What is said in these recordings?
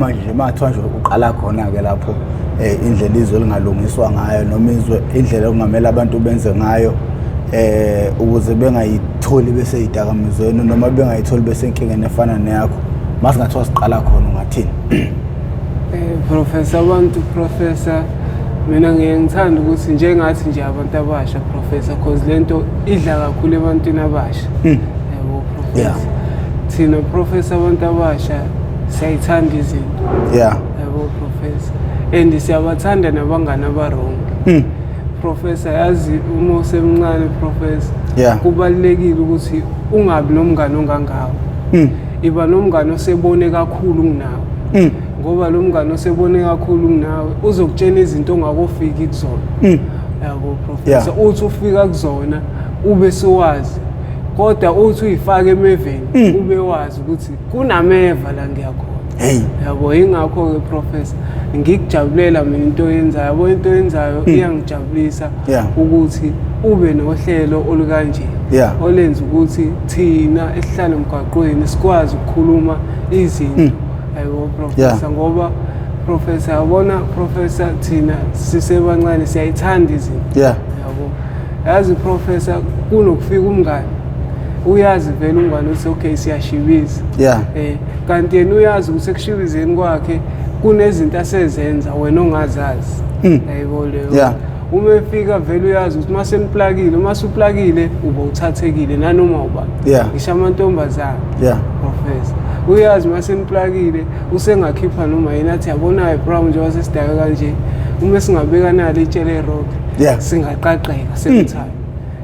Manje mathiwa nje uqala khona-ke lapho indlela izwe lingalungiswa ngayo noma izwe indlela okungamele abantu benze ngayo ukuze bengayitholi beseyidakamizweni noma bengayitholi besenkingeni efana neyakho, masingathiwa siqala khona ungathini? Professor, abantu, Professor, mina ngiye ngithanda ukuthi njengathi nje abantu abasha, Professor, cause lento idla kakhulu ebantwini abasha. Yabo, Professor. Thina, Professor, abantu abasha siyayithanda izinto. Yabo, Professor. And siyabathanda nabangani aba-wrong. Professor, yazi uma usemncane, Professor, kubalulekile ukuthi ungabi nomngani ongangawe. Iba nomngani osebone kakhulu kunawe. Ngoba lo mngani osebone kakhulu kunawe uzokutshena izinto ongakofiki kuzona. Yabo, Professor, uthi ufika kuzona ube sowazi. Kodwa uthi uyifake emeveni ube wazi ukuthi kunameva la ngiyakhona. Hey. Yabo, ingakho-ke, Professor, ngikujabulela mina into oyenzayo. Yabo, into oyenzayo iyangijabulisa ukuthi ube nohlelo olukanje olenza ukuthi thina esihlala emgwaqweni sikwazi ukukhuluma izinto. Yabo, Professor, ngoba, Professor, yabona, Professor, thina sisebancane siyayithanda izinto. Yabo, yazi, Professor, kunokufika umngani, uyazi vele umngani uthi okay, siyashibiza. Kanti yena uyazi ukuthi ekushibizeni kwakhe kunezinto asezenza wena ongazazi. Yayibona leyo? Uma efika vele uyazi ukuthi mase niplakile, uma usuplakile uba uthathekile nanoma ubani. Ngisho amantombazane. Professor, uyazi mase niplakile usengakhipha noma yena athi yabonayo brown njengoba sesidake kanje, uma singabeka nalo itshe le-rock singaqaqeka sekuthanda.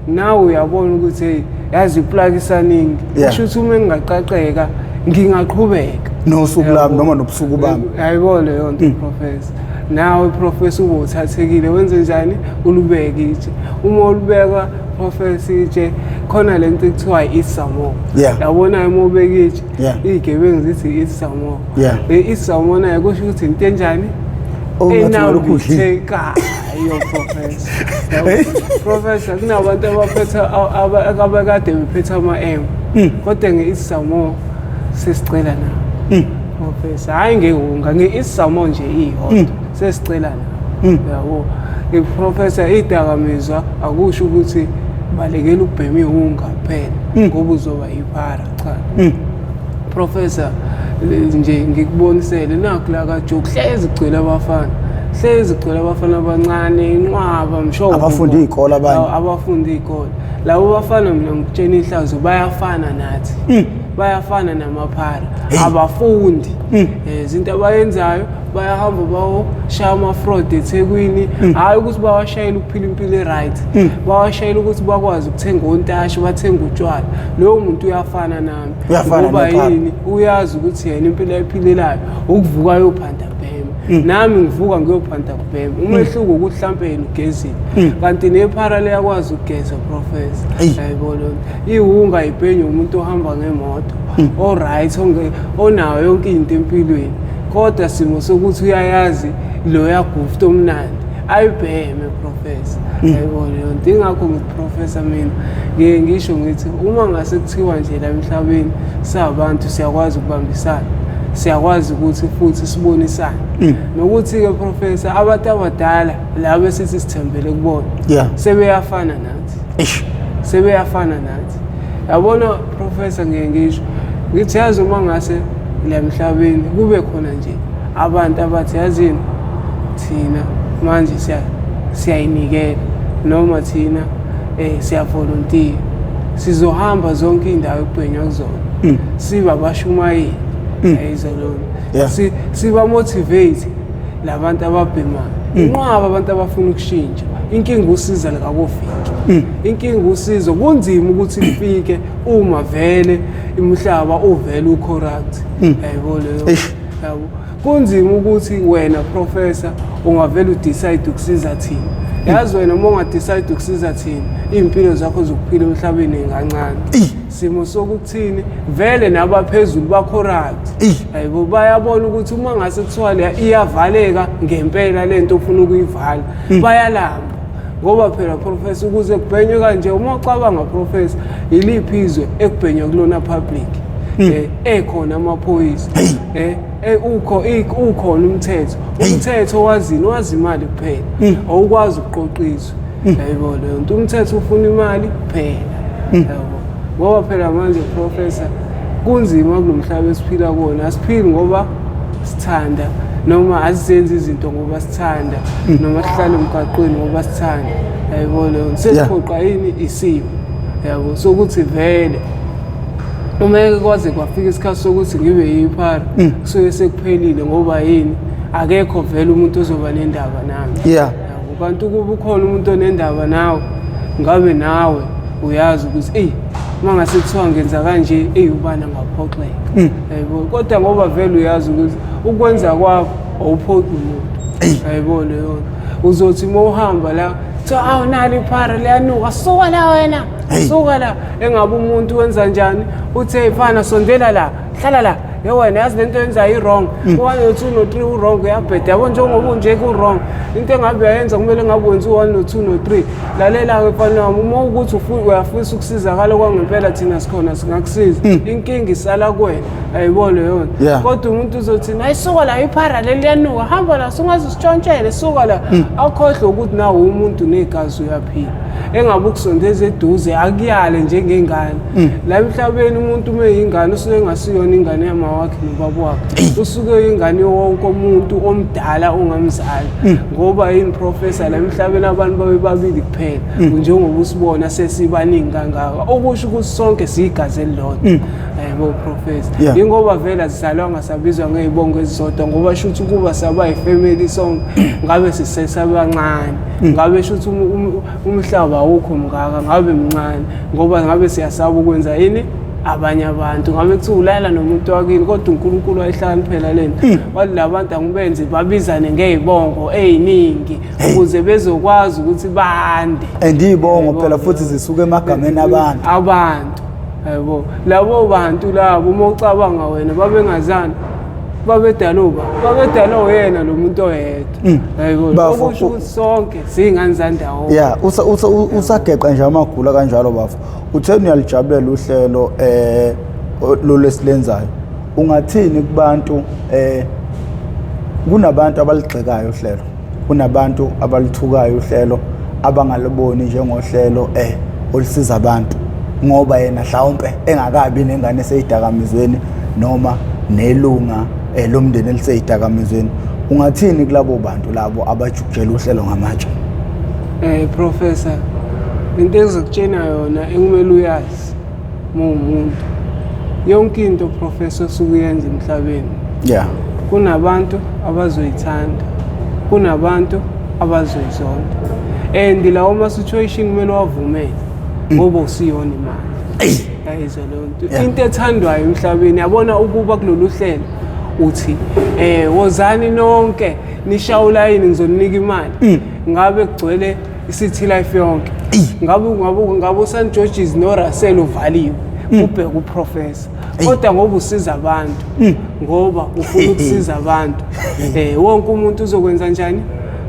Nawe uyabona ukuthi hey, yazi iplaki isaningi. Kusho ukuthi uma ngingaqaqeka ngingaqhubeka nosuku lami noma nobusuku bami. Ayibona leyo nto, Professor? Nawe, Professor, ube uthathekile, wenze njani? Ulubeke itshe. Uma ulubeka, Professor, itshe, khona lento ekuthiwa i-eat some more. Yabona, uma ubeka itshe, iy'gebengu zithi eat some more. Le eat some more nayo kusho ukuthi into enjani? Oh, ngathi ngalokhu udlile. Enambithekayo, Professor. Yabo, Professor, kunabantu abaphethe abakade bephethe ama-M, kodwa nge-eat some more sesicela na, Professor. Hhayi ngewunga, nge-eat some more nje iyodwa sesicela na. Yabo, Professor, iy'dakamizwa akusho ukuthi balekela ukubhema iwunga kuphela ngoba uzoba yiphara. Cha, Professor, nje ngikubonisele nakhu la kaJoe, hlezi kugcwele abafana, hlezi kugcwele abafana abancane, inqwaba msho. Abafunda iy'kole abanye. Abafunda iy'kole labo bafana, mina ngikutshena ihlazo, bayafana nathi, bayafana namaphara. Abafundi. Izinto abayenzayo, bayahamba bayoshaya ama-fraud eThekwini. Hhayi ukuthi bawashayela ukuphila impilo e-right, bawashayela ukuthi bakwazi ukuthenga ontashi, bathenga utshwala. Loyo muntu uyafana nami. Uyafana Ngoba nephara. yini? Uyazi ukuthi yena impilo ayiphilelayo ukuvuka ayophanda kubhema, nami ngivuka ngiyophanda kubhema. Umehluko ukuthi mhlampe yena ugezile, kanti nephara liyakwazi ukugeza, Professor. Yayibona loo nto? Iwunga ibhenywa umuntu ohamba ngemoto, o-right, onayo yonke into empilweni, kodwa simo sokuthi uyayazi loya gufta omnandi ayibheme, Professor. Yayibona leyo nto? Ingakho ngithi, Professor, mina ngiye ngisho ngithi uma ngase kuthiwa nje la emhlabeni sabantu siyakwazi ukubambisana, siyakwazi ukuthi futhi sibonisane, nokuthi-ke, Professor, abantu abadala laba esithi sithembele kubona sebeyafana nathi. Eish. Sebeyafana nathi. Yabona, Professor, ngiye ngisho ngithi yazi uma ngase la emhlabeni kube khona nje abantu abathi yazini thina manje siyayinikela noma thina siyavolontiya, sizohamba zonke iy'ndawo ekubhenywa kuzona, sibe abashumayeli, yayizwa lona? Siba motivate labantu ababhemayo. Inqwaba abantu abafuna ukushintsha. Inkinga usiza likakofiki, inkinga usizo kunzima ukuthi lifike uma vele umhlaba uvele u-corrupt. Yayibona leyo? Eish. Yabo, kunzima ukuthi wena, Professor, ungavele udecide ukusiza thina. Yazi wena, uma ungadecide ukusiza thina, iy'mpilo zakho zokuphila emhlabeni ingancane. Simo sokuthini vele nabaphezulu ba-corrupt. Hayibo, bayabona ukuthi uma ngase kuthiwa leya iyavaleka ngempela lento ofuna ukuyivala, bayalamba. Ngoba phela, Professor, ukuze kubhenywe kanje, uma ucabanga, Professor, iliphi izwe ekubhenywa kulona public ekhona amaphoyisa? Ukho ukhona umthetho. Umthetho wazini wazi imali kuphela. Awukwazi ukuqoqiswa. Yayibona leyo nto, umthetho ufuna imali kuphela. Yabo. Ngoba phela manje professor kunzima kulomhlaba esiphila kuwona. Asiphili ngoba sithanda noma asizenzi izinto ngoba sithanda noma sihlale emgwaqweni ngoba sithanda. Yayibona leyo nto. Sesiphoqa yini isimo. Yabo sokuthi vele uma kwaze kwafika isikhathi sokuthi ngibe yiphara kusuke sekuphelile ngoba yini akekho vele umuntu ozoba nendaba nami. Yeah. Yabo, kanti ukuba ukhona umuntu onendaba nawe ngabe nawe uyazi ukuthi eyi uma ngase kuthiwa ngenza kanje eyi ubani angaphoxeka. Yabo, kodwa ngoba vele uyazi ukuthi ukwenza kwakho awuphoxi umuntu. Yabo leyo nto. Uzothi uma uhamba la kuthiwa awu nali iphara liyanuka, suka la wena, suka la. Engabe umuntu wenza njani, uthi hey mfana sondela la, hlala la, ye wena yazi lento yenzayo i-wrong, u-1 no-2 no-3 u-wrong, uyabheda yabo njengoba unje ku-wrong. Into engabe uyayenza kumele ngabe wenza u-1 no-2 no-3. Lalela-ke mfana wami, uma ukuthi uyafisa ukusizakala kwangempela thina sikhona singakusiza, inkinga isala kuwena. Ayibona leyo nto. Yeah. Kodwa umuntu uzothi hayi suka la, iphara leli liyanuka, hamba la, sungaze usitshontshele, suka la. Akhohlwe ukuthi nawo umuntu negazi uyaphila. Engabe ukusondeza eduze akuyale njengengane. La emhlabeni umuntu uma eyingane usuke engasiyona ingane yama wakhe nobaba wakhe, usuke eyingane wonke umuntu omdala ongamzali. Ngoba yini professor, la emhlabeni abantu babe babili kuphela, njengoba usibona sesibaningi kangaka, okusho ukuthi sonke siyigazi elilodwa. Yebo professor. Yeah. Ingoba vele asizalwanga sabizwa ngey'bongo ezizodwa, ngoba shuthi ukuba saba yifamily sonke ngabe sisesabancane, ngabe shuthi umhlaba awukho mngaka, ngabe mncane, ngoba ngabe siyasaba ukwenza yini abanye abantu, ngabe kuthiwa ulala nomuntu wakini. Kodwa uNkulunkulu wayihlakaniphela lento, wathi la bantu angibenze babizane ngey'bongo ey'ningi ukuze bezokwazi ukuthi bande. And iy'bongo phela futhi zisuka emagameni abantu. Abantu, yabo labo bantu labo uma ucabanga wena babengazani, babedalwa babedalwa uyena lo muntu oyedwa. Yayibona, Bafo, okusho ukuthi sonke siyingane zandawonye. Yeah, usageqa nje amagula kanjalo bafo. Utheni uyalijabulela uhlelo lolu esilenzayo? Ungathini kubantu kunabantu abaligxekayo uhlelo, kunabantu abalithukayo uhlelo, abangaluboni njengohlelo olusiza abantu, ngoba yena mhlawumbe engakabi nengane eseyidakamizweni noma nelunga lomndeni eliseyidakamizweni. Ungathini kulabo bantu labo abajukujela uhlelo ngamatshe? Professor, into engizokutshena yona ekumele uyazi uma uwumuntu, yonke into professor osuke uyenza emhlabeni kunabantu abazoyithanda, kunabantu abazoyizonda, and lawo ma-situation kumele wavumele ngoba usiyona imali. Yayizwa leyo nto? Into ethandwayo emhlabeni, yabona ukuba kulolu hlelo uthi wozani nonke nishaye ulayini ngizoninika imali, ngabe kugcwele i-City Life yonke, ngabe uSt George's noRussell uvaliwe ubheke uprofessor. Kodwa ngoba usiza abantu, ngoba ufuna ukusiza abantu, wonke umuntu uzokwenza njani?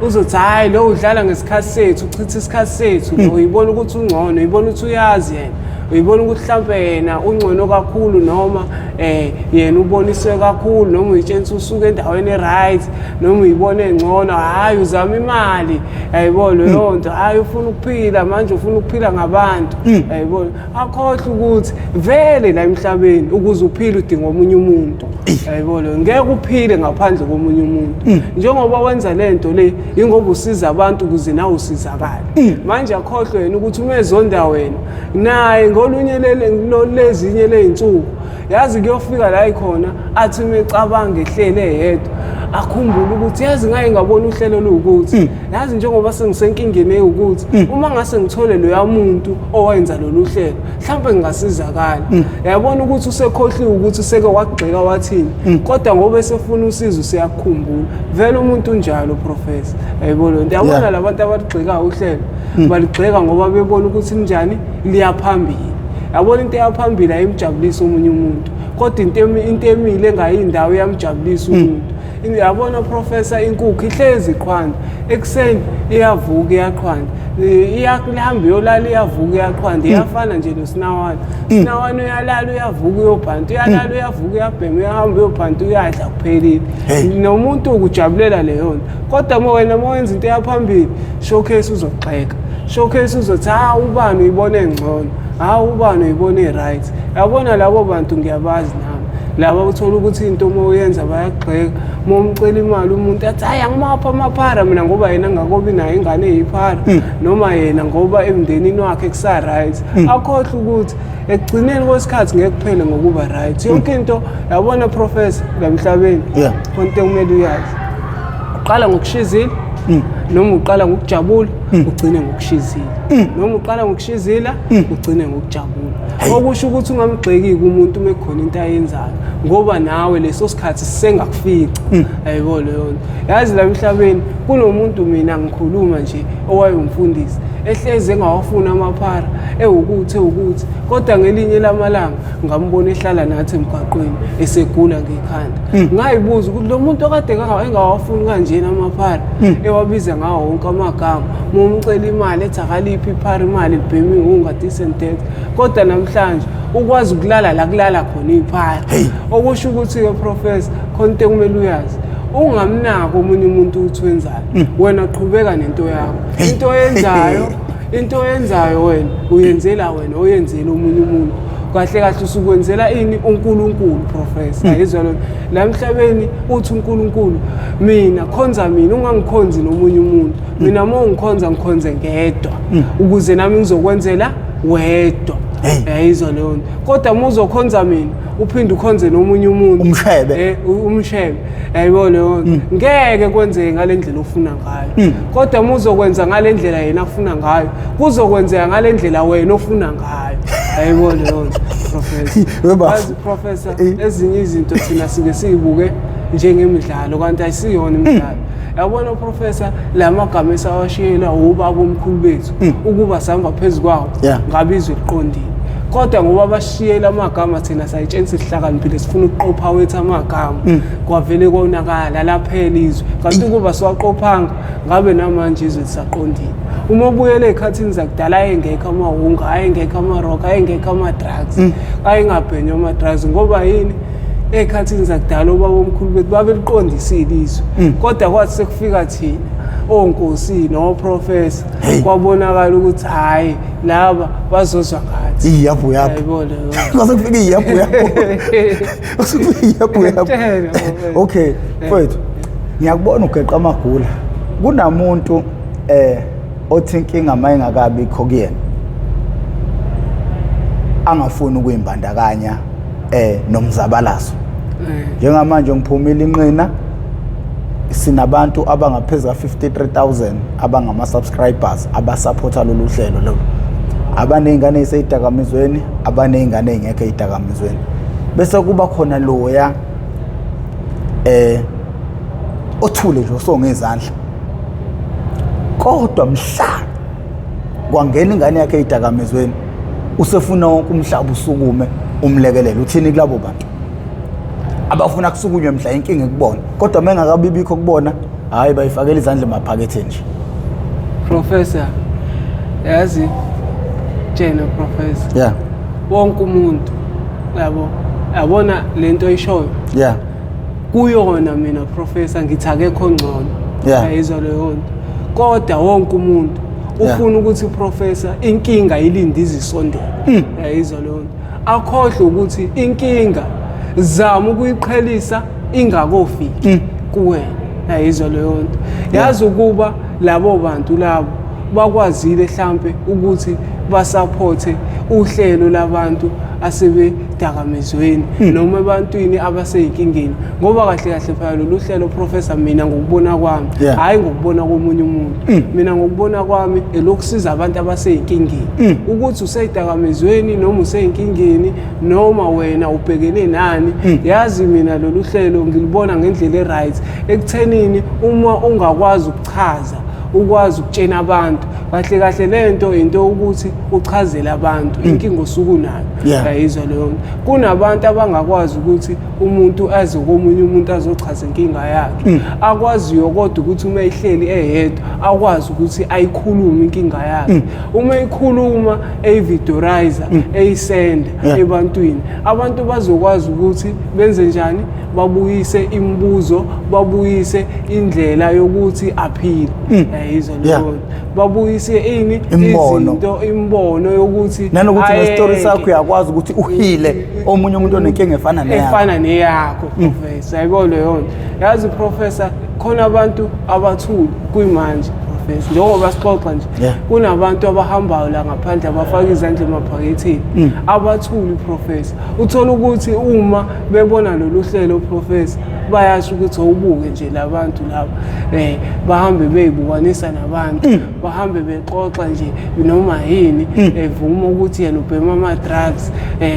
Uzothi hayi lo udlala ngesikhathi sethu, uchitha isikhathi sethu lo, uyibona ukuthi ungcono, uyibona ukuthi uyazi yena, uyibona ukuthi mhlampe yena ungcono kakhulu, noma yena uboniswe kakhulu, noma uyitshengisa usuke endaweni e-right, noma uyibona engcono. Hhayi uzama imali, yayibona leyo nto, hhayi ufuna ukuphila manje, ufuna ukuphila ngabantu, yayibona. Akhohlwe ukuthi vele la emhlabeni ukuze uphile udinga omunye umuntu, yayibona, ngeke uphile ngaphandle komunye umuntu. Njengoba wenza le nto le ingoba usiza abantu ukuze nawe usizakale. Manje akhohlwe yena ukuthi uma ezonda wena naye ngolunye lezinye ley'nsuku, yazi kuyofika la ikhona athi uma ecabanga ehlele eyedwa akhumbule ukuthi yazi ngaye ngabona uhlelo luwukuthi, yazi njengoba sengisenkingeni ewukuthi uma ngase ngithole loya muntu owenza lolu hlelo mhlawumbe ngingasizakala. Yabona ukuthi usekhohliwe ukuthi useke wagxeka wathini, kodwa ngoba esefuna usizo useyakukhumbula. Vele umuntu unjalo professor, yayibona lento? Yabona labantu abaligxekayo uhlelo baligxeka ngoba bebona ukuthi njani liyaphambili. Yabona into eyaphambili ayimjabulisi omunye umuntu, kodwa into emile engayindawo iyamjabulisa umuntu. Yabona professor, inkukhu ihlezi iqhwanda ekuseni, iyavuka iyaqhwanda. Iyahamba iyolala, iyavuka, iyaqhwanda, iyafana nje nosinawana. Sinawana uyalala, uyavuka, uyobhanta, uyalala, uyavuka, uyabhema, uyahamba uyobhanta, uyadla, kuphelile. Nomuntu ukujabulela leyo nto. Kodwa uma wena uma wenza into eyaphambili, showcase uzogxeka, showcase uzothi ha ubani uyibone ngcono, ha ubani uyibone right. Yabona labo bantu ngiyabazi nami, laba uthola ukuthi into uma uyenza bayagxeka. Uma umcela imali umuntu athi hayi angimapha amaphara mina, ngoba yena angakobi nayo ingane eyiphara, noma yena ngoba emndenini wakhe kusa-right. Akhohlwe ukuthi ekugcineni kwesikhathi ngeke kuphele ngokuba right yonke into. Yabona professor, la emhlabeni khona into ekumele uyazi: uqala ngokushizila noma uqala ngokujabula, ugcine ngokushizila, noma uqala ngokushizila, ugcine ngokujabula. Okusho ukuthi ungamgxeki umuntu uma kukhona into ayenzayo, ngoba nawe leso sikhathi sisengakufica. Ayibo leyo nto. Yazi la emhlabeni kunomuntu, mina ngikhuluma nje, owayewumfundisi ehlezi engawafuni amaphara, ewukuthi kodwa ngelinye lamalanga ngambona ehlala nathi emgwaqweni esegula ngekhanda. Ngayibuza ukuthi lo muntu okade engawafuni kanjena amaphara, ewabiza ngawo wonke amagama, uma umcela imali ethi akaliphi iphara imali, libhema iwunga, this and that, kodwa namhlanje ukwazi ukulala la kulala khona iphara. Okusho ukuthi-ke professor, khona into ekumele uyazi: ungamnaki omunye umuntu ukuthi wenzani, wena qhubeka nento yakho. Into oyenzayo, into oyenzayo wena uyenzela wena, oyenzela omunye umuntu kahle kahle usukwenzela ini? uNkulunkulu, professor. Ayizwa lona la emhlabeni uthi uNkulunkulu, mina khonza mina, ungangikhonzi nomunye umuntu. Mina uma ungikhonza, ngikhonze ngedwa, ukuze nami ngizokwenzela wedwa. Yayizwa leyo nto. Kodwa uma uzokhonza mina, uphinde ukhonze nomunye umuntu, Umshebe. Umshebe, yayibo leyo nto, ngeke kwenzeke ngale ndlela ofuna ngayo. Kodwa uma uzokwenza ngale ndlela yena afuna ngayo, kuzokwenzeka ngale ndlela wena ofuna ngayo. Yayibo leyo nto, professor. Weba. Yazi professor, ezinye izinto thina sike siyibuke njengemidlalo, kanti ayisiyona imidlalo. Yabona professor, la magama esawashiyela ubaba omkhulu bethu, ukuba sihamba phezu kwawo, ngabe izwe liqondile. Kodwa ngoba bashiyela amagama, thina sayitshengisa sihlakaniphile, sifuna ukuqopha wethu amagama, kwavele konakala, laphela izwe. Kanti ukuba siwaqophanga, ngabe namanje izwe lisaqondile. Uma ubuyele ey'khathini zakudala, ayengekho amawunga, ayengekho ama-rock, ayengekho ama-drugs, ayengabhenywa ama-drugs. Ngoba yini? Ey'khathini zakudala obaba omkhulu bethu babeliqondisile izwe. Kodwa kwathi sekufika thina onkosi noprofessor, kwabonakala ukuthi hhayi, laba bazozwa ngathi. Iyaphu yaphu. Yayibona leyo. Kwase kufika iyaphu yaphu, kwase kufika iyaphu yaphu. Ngiyakutshela, professor. Okay mfowethu, ngiyakubona ugeqa amagula. Kunamuntu othi inkinga mayingakabi kho kuyena angafuni ukuyimbandakanya nomzabalazo. Njengamanje ngiphumile inqina, sinabantu abangaphezu ka-53,000 abangama-subscribers abasupporta lolu hlelo lolu, abaney'ngane ey'seyidakamizweni, abaney'ngane ey'ngekho ey'dakamizweni. Bese kuba khona loya othule nje osonge izandla, kodwa mhla kwangena ingane yakhe ey'dakamizweni usefuna wonke umhlaba usukume umlekelele. Uthini kulabo bantu abafuna kusukunywe mhla inkinga ekubona, kodwa uma engakabibikho kubona, hhayi, bayifakela izandla emaphaketheni nje? Professor, yazi tshena professor, wonke umuntu yabo, yabona lento oyishoyo, kuyona mina professor ngithi akekho ngcono. Ayizwa leyo nto. Kodwa wonke umuntu ufuna ukuthi professor inkinga ilinde izisondelo. Yayizwa leyo nto. Akhohlwe ukuthi inkinga zama ukuyiqhelisa ingakofiki kuwena. Yayizwa leyo nto. Yazi ukuba labo bantu labo bakwazile hlampe ukuthi basaphothe uhlelo labantu asebedakamizweni noma ebantwini abaseyinkingeni, ngoba kahle kahle phela lolu hlelo professor, mina ngokubona kwami, hhayi ngokubona komunye umuntu, mina ngokubona kwami elokusiza abantu abaseyinkingeni, ukuthi useyidakamizweni noma useyinkingeni noma wena ubhekene nani. Yazi mina lolu hlelo ngilibona ngendlela e-right ekuthenini uma ungakwazi ukuchaza, ukwazi ukutshena abantu. Kahle kahle lento into ukuthi uchazele abantu inkinga osuke unayo. Yayizwa leyo nto. Kunabantu abangakwazi ukuthi umuntu aze komunye umuntu azochaza inkinga yakhe. Akwaziyo kodwa ukuthi uma ehleli eyedwa akwazi ukuthi ayikhulume inkinga yakhe. Uma eyikhuluma eyividorizer, eyisenda ebantwini, abantu bazokwazi ukuthi benze njani, babuyise imibuzo, babuyise indlela yokuthi aphile. Yayizwa leyo nto. Babuyise ini, izinto, imbono yokuthi nanokuthi nestory sakho uyakwazi ukuthi uhile omunye umuntu onenkinga efana neyakho, efana neyakho professor. Yayibona leyo nto. Yazi professor, khona abantu abathuli kuyimanje professor, njengoba sixoxa nje, kunabantu abahambayo la ngaphandle abafaka izandla emaphaketheni, abathuli professor. Uthola ukuthi uma bebona lolu hlelo professor, bayasho ukuthi awubuke nje labantu laba, bahambe beyibukanisa nabantu, bahambe bexoxa nje noma yini, evuma ukuthi yena ubhema ama-drugs,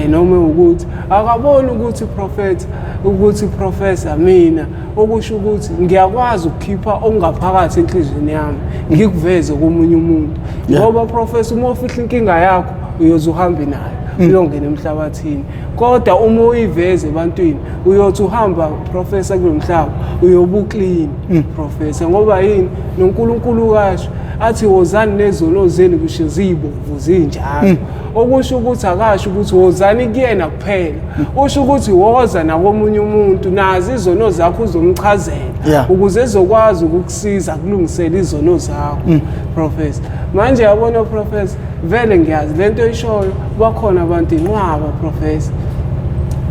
noma ukuthi akaboni ukuthi prophet, ukuthi professor mina okusho ukuthi ngiyakwazi ukukhipha okungaphakathi enhliziyweni yami ngikuveze komunye umuntu. Ngoba professor, uma ufihla inkinga yakho uyoze uhambe nayo uyongena emhlabathini, kodwa uma uyiveze ebantwini uyothi uhamba professor kulo mhlaba uyobe uclean professor. Ngoba yini, noNkulunkulu kasho athi wozani nezono zenu kusho ziyibomvu zinjalo, okusho ukuthi akasho ukuthi wozani kuyena kuphela, usho ukuthi woza nakomunye umuntu nazi izono zakho uzomchazela ukuze ezokwazi ukukusiza kulungisela izono zakho professor. Manje yabona professor, vele ngiyazi lento oyishoyo, bakhona abantu inqwaba professor,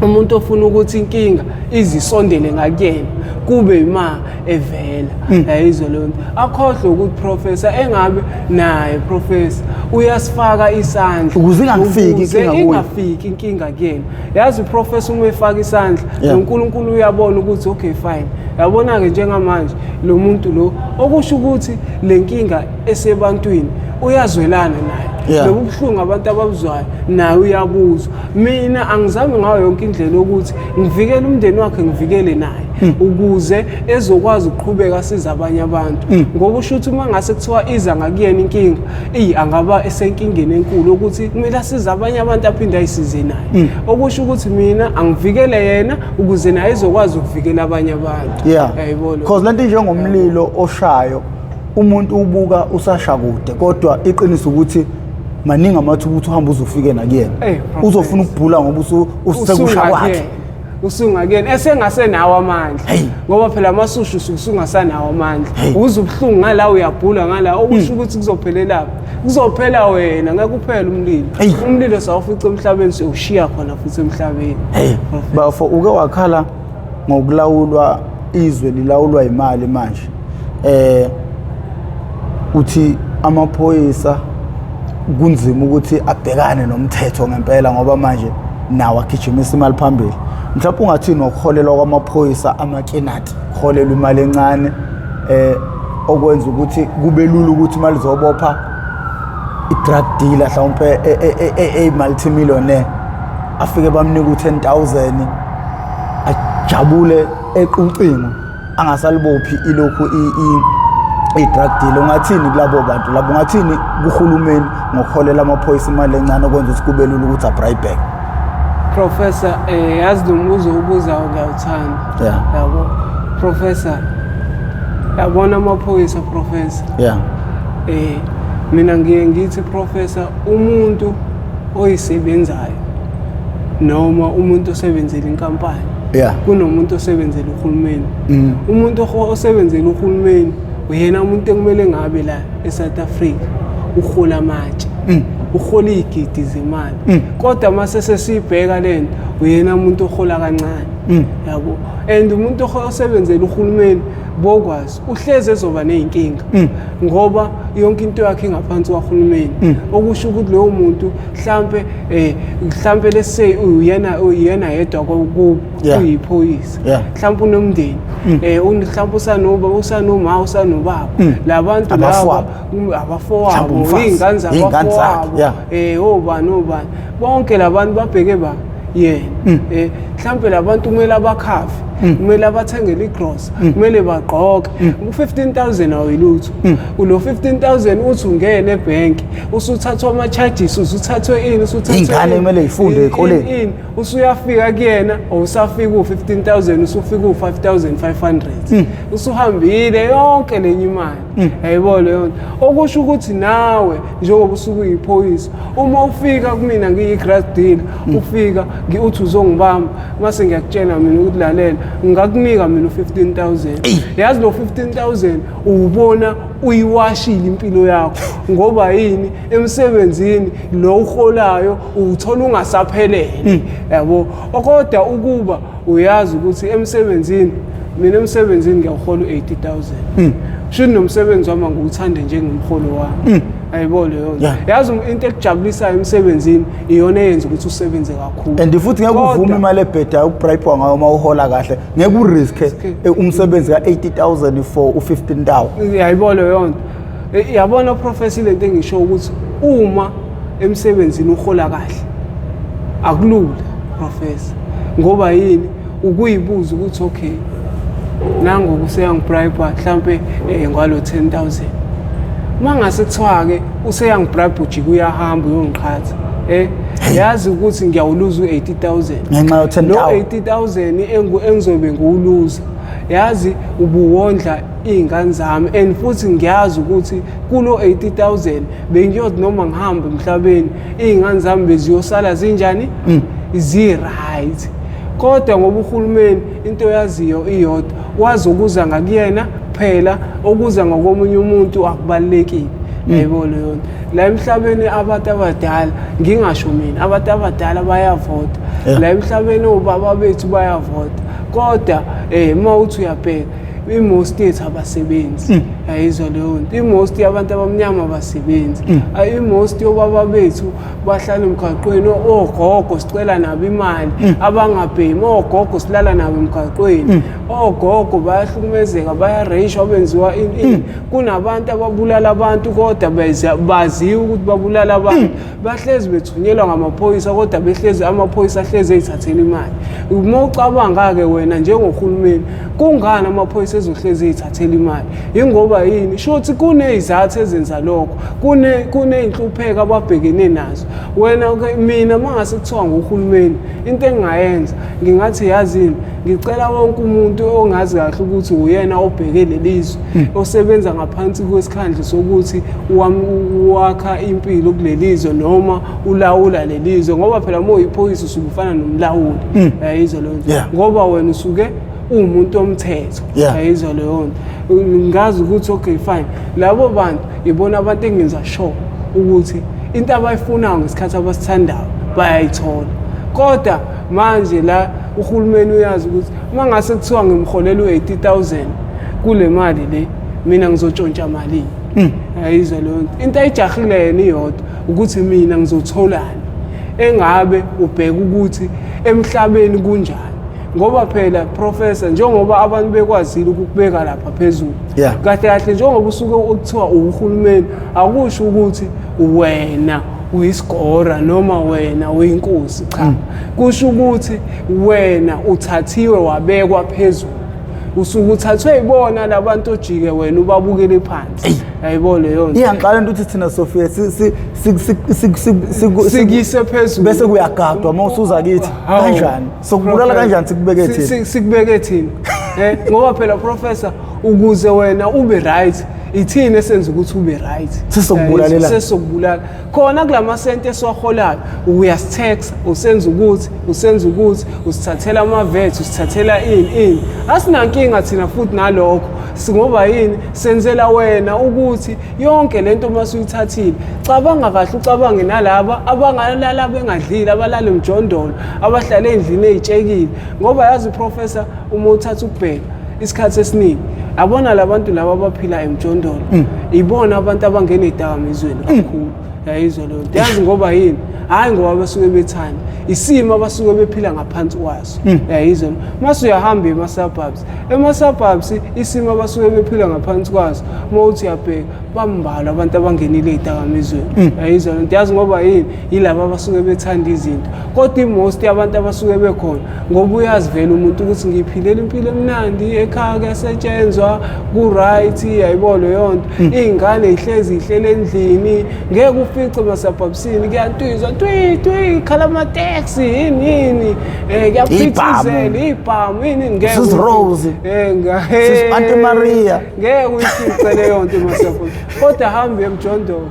umuntu ofuna ukuthi inkinga izisondele ngakuyena kube ima evela. Yayizwa leyo nto, akhohlwe ukuthi professor engabe naye professor uyasifaka isandla ukuze ingafiki inkinga kuye, ingafiki inkinga kuyena. Yazi professor, uma efaka isandla noNkulunkulu uyabona ukuthi okay fine, yabona ke njengamanje lo muntu lo okusho ukuthi le nkinga esebantwini uyazwelana naye, lobu buhlungu abantu ababuzwayo naye uyabuzwa. Mina angizami ngayo yonke indlela yokuthi ngivikele umndeni wakhe, ngivikele naye ukuze ezokwazi ukuqhubeka asize abanye abantu. Ngoba usho ukuthi uma ngase kuthiwa iza ngakuyena inkinga, angaba esenkingeni enkulu ukuthi kumele asize abanye abantu aphinde ayisize naye. Okusho ukuthi mina angivikele yena ukuze naye ezokwazi ukuvikela abanye abantu. Yayibona, because lento njengomlilo oshayo umuntu ubuka usasha kude, kodwa iqiniso ukuthi maningi amathuba ukuthi uhambe uzofike nakuyena, uzofuna ukubhula ngoba usekusha kwakhe, usungakuyena esengasenawo amandla. Ngoba phela amasushu usungasanawo amandla, uze ubuhlungu ngala uyabhula ngala, okusho ukuthi kuzophelelaphi, kuzophela wena, ngeke uphele umlilo. Umlilo sawufica emhlabeni, siyowushiya khona futhi emhlabeni. Bafo, uke wakhala ngokulawulwa izwe lilawulwa imali manje, uthi amaphoyisa kunzima ukuthi abhekane nomthetho ngempela ngoba manje nawo agijimisa imali phambili. Mhlawumbe ungathini ngokuholelwa kwamaphoyisa amakinati, kuholelwa imali encane okwenza ukuthi kube lula ukuthi imali zobopha i-drug dealer mhlawumbe eyi-multimillionaire, afike bamnika u-10,000 ajabule equcingo angasalibophi ilokhu i-drug dealer. Ungathini kulabo bantu labo, ungathini kuhulumeni ngokuholela amaphoyisa imali encane okwenza ukuthi kube lula ukuthi abribeke? Professor, yazi lo mbuzo ubuzayo ngiyawuthanda. Yabo Professor, yabona amaphoyisa Professor. Mina ngiye ngithi Professor, umuntu oyisebenzayo noma umuntu osebenzela inkampani, kunomuntu osebenzela uhulumeni. Umuntu osebenzela uhulumeni uyena umuntu ekumele ngabe la eSouth Africa uhola amatshe, uhola izigidi zemali, kodwa mase sesibheka lento uyena umuntu ohola kancane. Yabo, and umuntu osebenzela uhulumeni bokwazi uhleze ezoba nezinkinga ngoba yonke into yakhe ingaphansi kwahulumeni. Okusho ukuthi lowo muntu mhlambe mhlambe let's say uyena yedwa kubo, uyiphoyisa, mhlambe unomndeni, mhlambe usanoba usanoma usanobaba, labantu laba abafowabo, izingane zabafowabo, obani obani, bonke labantu babheke ba yena. Mhlambe labantu kumele abakhafe. Kumele abathengele igrosa, kumele bagqoke. U-15,000 awuyilutho. Ulo 15,000 uthi ungene ebhenki, usuthathwa ama-charges, usuthathwe ini, usuthathwe Iy'ngane ini, kumele y'funde ey'koleni. Ini, usuyafika kuyena, awusafika u-15,000, usufika u-5,500, usuhambile yonke lenye imali. Yayibona leyo nto? Okusho ukuthi nawe njengoba usuke uyiphoyisa, uma ufika kumina ngiyi-drug dealer, ufika uthi uzongibamba, mase ngiyakutshela mina ukuthi lalela, ngingakunika mina u-15,000. Yazi lo 15,000 uwubona uyiwashile impilo yakho. Ngoba yini? Emsebenzini lo uholayo uwuthola ungasaphelele, yabo. Kodwa ukuba uyazi ukuthi emsebenzini, mina emsebenzini ngiyawuhola u-80,000, shuthi nomsebenzi wami angiwuthande njengomholo wami. Ayibo leyo nto? Yazi into ekujabulisayo emsebenzini iyona eyenza ukuthi usebenze kakhulu. And futhi ngeke uvume imali ebhedayo ukubribewa ngayo uma uhola kahle. Ngeke uriske umsebenzi ka-80,000 for u-15,000. Yayibona leyo nto? Yabona professor, lento engisho ukuthi uma emsebenzini uhola kahle akulula, professor. Ngoba yini? Ukuyibuza ukuthi okay, nangoku useyangibribe mhlampe ngalo 10,000, mangase kuthiwa-ke useyangibribe, ujike uyahamba uyongiqhatha, yazi ukuthi ngiyawuluza u-80,000 ngenxa yo-10,000. Lo 80,000 engizobe ngiwuluza, yazi ubuwondla iy'ngane zami, and futhi ngiyazi ukuthi kulo 80,000 bengiyothi noma ngihamba emhlabeni, iy'ngane zami beziyosala zinjani, zi-right. Kodwa ngoba uhulumeni into yaziyo iyodwa, wazi ukuza ngakuyena kuphela, okuza ngokomunye umuntu akubalulekile. Yayibona leyo nto? La emhlabeni abantu abadala, ngingasho mina, abantu abadala bayavota. La emhlabeni obaba bethu bayavota, kodwa uma uthi uyabheka, i-most yethu abasebenzi. Yayizwa leyo nto? I-most yabantu abamnyama abasebenzi. I-most yobaba bethu bahlala emgaqweni, ogogo sicela nabo imali, abangabhemi, ogogo silala nabo emgaqweni, ogogo bayahlukumezeka, bayareyishwa, benziwa ini ini. Kunabantu ababulala abantu, kodwa baziwa ukuthi babulala abantu, bahlezi bethunyelwa ngamaphoyisa, kodwa behlezi amaphoyisa ahlezi eyithathela imali. Uma ucabanga-ke wena njengohulumeni, kungani amaphoyisa ezohlezi eyithathela imali? Yingoba yini? Shuthi kuney'zathu ezenza lokho, kuney'nhlupheko ababhekene nazo. Wena-ke, mina uma ngase kuthiwa nguhulumeni, into engingayenza, ngingathi yazini, ngicela wonke umuntu ongazi kahle ukuthi uyena obheke lelizwe, osebenza ngaphansi kwesikhandla sokuthi wakha impilo kulelizwe noma ulawula lelizwe, ngoba phela uma uyiphoyisa usuke ufana nomlawuli. Yayizwa leyo nto? Ngoba wena usuke uwumuntu omthetho. Yayizwa leyo nto? Ngazi ukuthi okay fine, labo bantu ibona abantu engenza sure ukuthi into abayifunayo ngesikhathi abasithandayo bayayithola. Kodwa manje la uhulumeni uyazi ukuthi uma ngase kuthiwa ngimholela u-80,000, kule mali le mina ngizotshontsha malini? Ayizwa leyo nto? Into ayijahile yena iyodwa ukuthi mina ngizotholani. Engabe ubheka ukuthi emhlabeni kunjani, ngoba phela professor, njengoba abantu bekwazile ukukubeka lapha phezulu, kahle kahle njengoba usuke ukuthiwa uhulumeni, akusho ukuthi wena uyisigora noma wena uyinkosi. Cha, kusho ukuthi wena uthathiwe wabekwa phezulu, usuke uthathwe yibona labantu ojike wena ubabukele phansi. Yayibona leyo nto? Iyangixaka into ukuthi thina sofike sikise phezulu, bese kuyagadwa uma usuza kithi. Hawu. Kanjani sokubulala? Kanjani sikubeke thina? Sikubeke thina, ngoba phela professor, ukuze wena ube right, ithini esenza ukuthi ube right? Sesokubulalela. Sesokubulala khona kulama senti esiwaholayo. Uyasitax, usenza ukuthi, usenza ukuthi usithathela ama-VAT, usithathela ini ini. Asinankinga thina futhi nalokho. Singoba yini? Senzela wena ukuthi yonke lento uma usuyithathile, cabanga kahle, ucabange nalaba abangalala bengadlile, abalala emjondolo, abahlala ey'ndlini ey'tshekile. Ngoba yazi professor, uma uthatha ukubheka isikhathi esiningi, yabona labantu laba abaphila emjondolo, ibona abantu abangena ey'dakamizweni kakhulu. Yayizwa leyo nto. Yazi ngoba yini? Hhayi ngoba basuke bethanda, isimo abasuke bephila ngaphansi kwaso. Yayizwa. Mase uyahamba ema-suburbs, ema-suburbs isimo abasuke bephila ngaphansi kwaso, uma uthi uyabheka bambalwa abantu abangenile ey'dakamizweni. Yayizwa lento. Yazi ngoba yini? Yilaba abasuke bethanda izinto. Kodwa i-most yabantu abasuke bekhona, ngoba uyazi vele umuntu ukuthi ngiyiphilela impilo emnandi, ekhaya kuyasetshenzwa, ku-right, yayibona leyo nto. Iy'ngane y'hlezi y'hlele endlini, ngeke ufice emasabhabsini kuyantwizwa twi twi, khala amateksi, yini yini, kuyaphithizela, iy'bhamu, yini yini, ngeke Sis Rose. Sis Auntie Maria. Ngeke uyifice leyo nto emasabhabsini. Kodwa hambe emjondolo,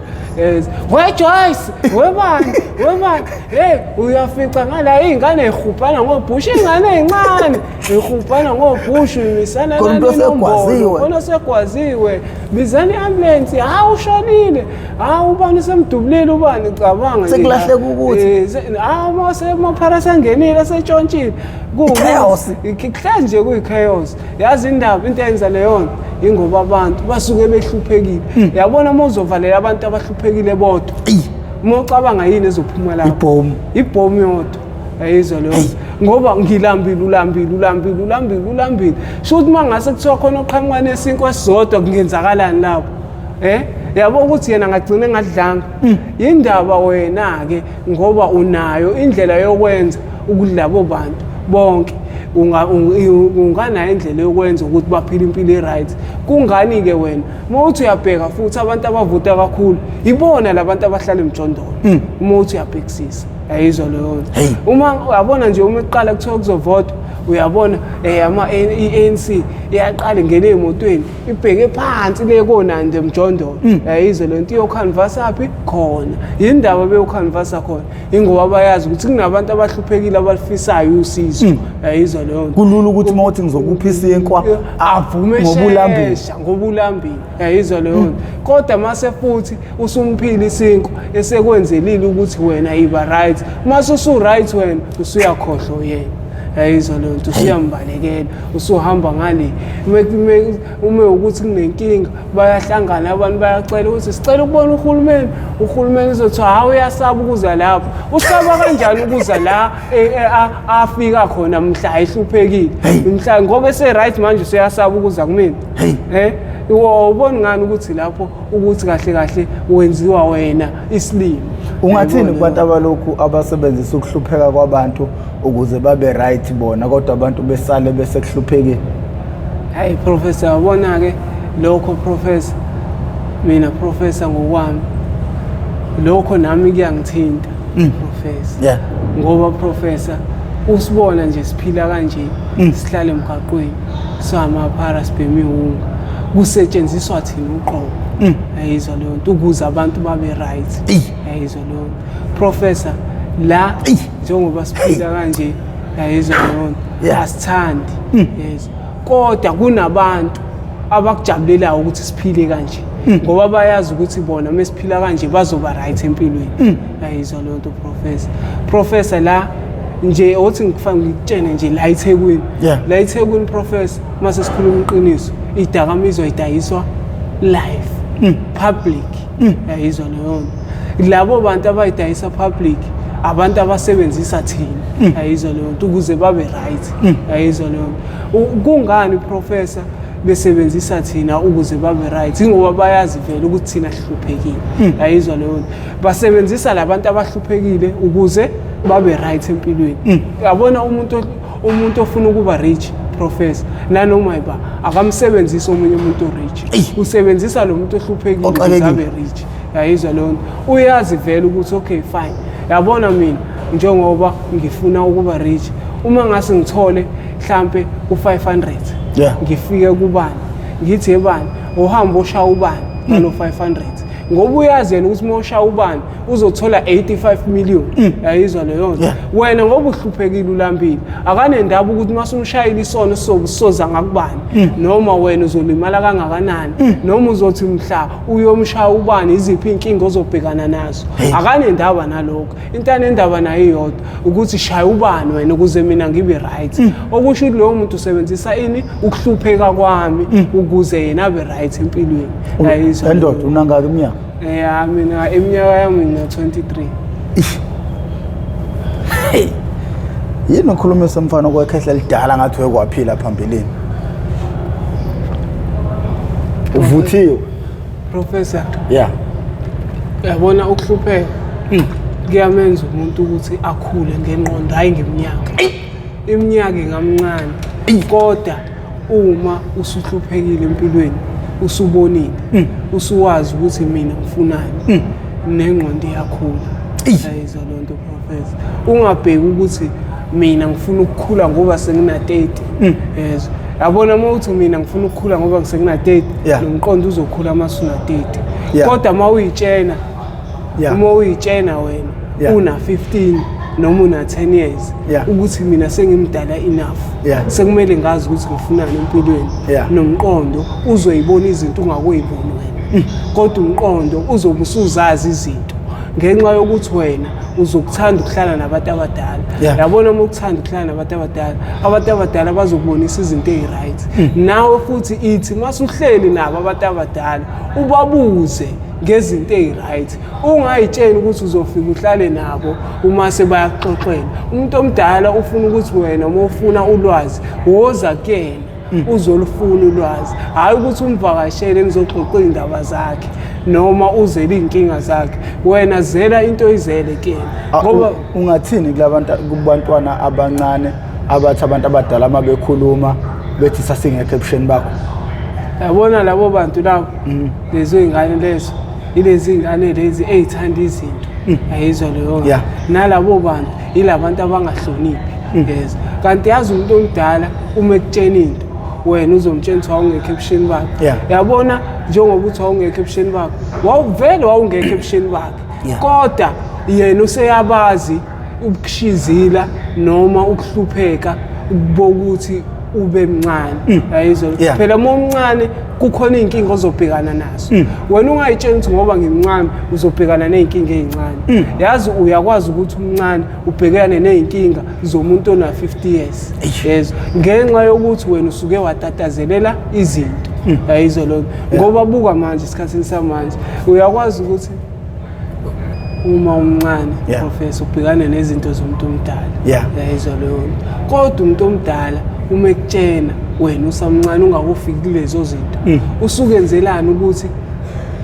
we Joyce, we bani, we bani, hey, uyafica ngala iy'ngane y'hubhana ngobhushu, iy'ngane ey'ncane y'hubhana ngobhushu, imisana Khona umuntu osegwaziwe. Khona osegwaziwe, bizani i-ambulance, hawu ushonile, hawu ubani usemdubulile ubani, cabanga nje. Sekulahleka ukuthi. Hawu maphara asengenile, asetshontshile. Chaos. Kuhlezi nje kuyi-chaos. Yazi indaba, into eyenza leyo nto ingoba abantu basuke behluphekile. Yabona uma uzovalela abantu abahluphekile bodwa, uma ucabanga yini ezophuma lapho? Ibhomu. Ibhomu yodwa. Yayizwa leyo nto. Ngoba ngilambile, ulambile, ulambile, ulambile, ulambile. Sho ukuthi uma ngase kuthiwa khona oqhamuka nesinkwa esisodwa, kungenzakalani lapho? Yabo ukuthi yena angagcina engadlanga. Yindaba wena-ke ngoba unayo indlela yokwenza ukuthi labo bantu bonke unganayo indlela yokwenza ukuthi baphile impilo e-right. Kungani-ke wena uma uthi uyabheka futhi abantu abavota kakhulu ibona labantu abahlala emjondolo? Uma uthi uyabhekisisa, yayizwa leyo nto. Uma uyabona nje, uma iqala kuthiwa kuzovotwa, uyabona i-ANC iyaqala ingene ey'motweni, ibheke phansi le koNandi emjondolo. Yayizwa le nto, iyokhanvasa phi khona? Yindaba beyokhanvasa khona ingoba bayazi ukuthi kunabantu abahluphekile abalifisayo usizo. Yayizwa leyo nto. Kulula ukuthi uma uthi ngizokupha isinkwa, avume ngoba ulambile. Shesha, ngoba ulambile. Yayizwa leyo nto. Kodwa mase futhi usumphile isinkwa, esekwenzelile ukuthi wena iba right, mase usu-right wena usuyakhohlwa yena. Yayizwa leyo nto, usuyambalekela, usuhamba ngale. Uma ukuthi kunenkinga, bayahlangana abantu, bayacela ukuthi sicela ukubona uhulumeni. Uhulumeni uzothiwa hawu, uyasaba ukuza lapho. Usaba kanjani ukuza la afika khona mhla ehluphekile? Mhla ngoba ese-right manje useyasaba ukuza kumina. Ubona ngani ukuthi lapho ukuthi kahle kahle wenziwa wena isilima? Ungathini Yayibona kubantu abalokhu abasebenzisa ukuhlupheka kwabantu ukuze babe right bona, kodwa abantu besale besekuhluphekeni? Hayi professor, yabona-ke lokho professor, mina professor ngokwami lokho nami kuyangithinta professor. Ngoba professor, usibona nje siphila kanje, sihlale emgaqweni, samaphara, sibhema iwunga, kusetshenziswa thina uqobo. Yayizwa leyo nto, ukuze abantu babe right. Yayizwa leyo nto professor, la njengoba siphila kanje, yayizwa leyo nto, asithandi, yezwa, kodwa kunabantu abakujabulelayo ukuthi siphile kanje, ngoba bayazi ukuthi bona mesiphila kanje bazoba right empilweni. Yayizwa leyo nto professor. Professor, la nje othi ngikufanele ngikutshene nje la eThekwini, la eThekwini professor, mase sikhuluma iqiniso, idakamizwa idayiswa live, public. Yayizwa leyo nto. Labo bantu abayidayisa public, abantu abasebenzisa thina, yayizwa leyo nto, ukuze babe right. Yayizwa leyo nto. Kungani professor besebenzisa thina ukuze babe right? Ingoba bayazi vele ukuthi thina sihluphekile. Yayizwa leyo nto. Basebenzisa labantu abahluphekile ukuze babe right empilweni. Yabona umuntu ofuna ukuba rich professor, nanoma iba akamsebenzisi omunye umuntu rich, usebenzisa lo muntu ohluphekile ukuze Oxakekile. abe rich. Yayizwa leyo nto. Uyazi vele ukuthi okay fine, yabona mina njengoba ngifuna ukuba rich, uma ngase ngithole mhlambe u500, ngifike kubani ngithi ebani uhamba oshaya ubani ngalo 500, ngoba uyazi yena ukuthi uma ushaya ubani uzothola 85 million. Yayizwa leyo nto. Wena ngoba uhluphekile, ulambile, akanendaba ukuthi uma usumshayile isono sizoza ngakubani, noma wena uzolimala kangakanani, noma uzothi mhla uyomshaya ubani iziphi iy'nkinga ozobhekana nazo. Akanendaba nalokho. Into anendaba nayo iyodwa, ukuthi shaya ubani wena ukuze mina ngibe right. Okusho ukuthi loyo muntu usebenzisa ini? Ukuhlupheka kwami ukuze yena abe right empilweni. Yayizwa Endoda, unangaki iminyaka? yakho? Ya, mina iminyaka yami ngina-23. Hey. Yini ukhulumisa mfana okwekhehla lidala ngathi wekwaphila phambilini? Uvuthiwe. Professor. Yeah. Uyabona ukuhlupheka kuyamenza umuntu ukuthi akhule ngengqondo, hhayi ngeminyaka. Iminyaka ingamncane, kodwa uma usuhluphekile empilweni, usubonile, usuwazi ukuthi mina ngifunani, nengqondo iyakhula. Ayizwa loo nto, Professor. Ungabheki ukuthi mina ngifuna ukukhula ngoba sengina-30. Yezwa, yabona, uma uthi mina ngifuna ukukhula ngoba sengina-30, nomqondo uzokhula uma usuna-30. Kodwa uma uyitshena, uma uyitshena wena una-15 noma una-10 years ukuthi mina sengimdala enough, sekumele ngazi ukuthi ngifunani empilweni, nomqondo uzoyibona izinto ungakuyiboni wena. Kodwa umqondo uzobe usuzazi izinto ngenxa yokuthi wena uzokuthanda ukuhlala nabantu abadala. Yabona, uma ukuthanda ukuhlala nabantu abadala, abantu abadala bazokubonisa izinto ey'right. Nawe futhi ithi masuhleli nabo abantu abadala, ubabuze ngezinto ey'right. Ungayitsheli ukuthi uzofika uhlale nabo uma sebayakuxoxela. Umuntu omdala ufuna ukuthi wena uma ufuna ulwazi, woza kuyena uzolufuna ulwazi, hhayi ukuthi umvakashele nizoxoxa iy'ndaba zakhe noma uzele iy'nkinga zakhe. Wena zela into oyizele kuyena. Ngoba Ungathini kulabantu, kubantwana abancane abathi abantu abadala uma bekhuluma bethi sasingekho ebusheni bakho? Yabona labo bantu labo, lezo y'ngane lezo, ilezi y'ngane lezi ey'thanda izinto, ayizwa leyo. Nalabo bantu yilabantu abangahloniphi. Yes, kanti yazi umuntu omdala uma ekutshena into, wena uzomtshela ukuthi wawungekho ebusheni bakhe. Yabona, njengoba uthi wawungekho ebusheni bakhe, wawuvele wawungekho ebusheni bakhe, kodwa yena useyabazi ukushizila noma ukuhlupheka bokuthi ube mncane, yayizwa. Phela uma umncane kukhona iy'nkinga ozobhekana nazo. Wena ungayitshela ukuthi ngoba ngimncane uzobhekana ney'nkinga ey'ncane. Yazi uyakwazi ukuthi umncane ubhekane ney'nkinga zomuntu ona-50 years, yezwa, ngenxa yokuthi wena usuke watatazelela izinto, yayizwa loo nto. Ngoba buka manje, esikhathini samanje uyakwazi ukuthi uma umncane, professor, ubhekane nezinto zomuntu omdala, yayizwa leyo nto. Kodwa umuntu omdala uma ekutshena wena usamncane ungakufiki kulezo zinto, usukenzelani ukuthi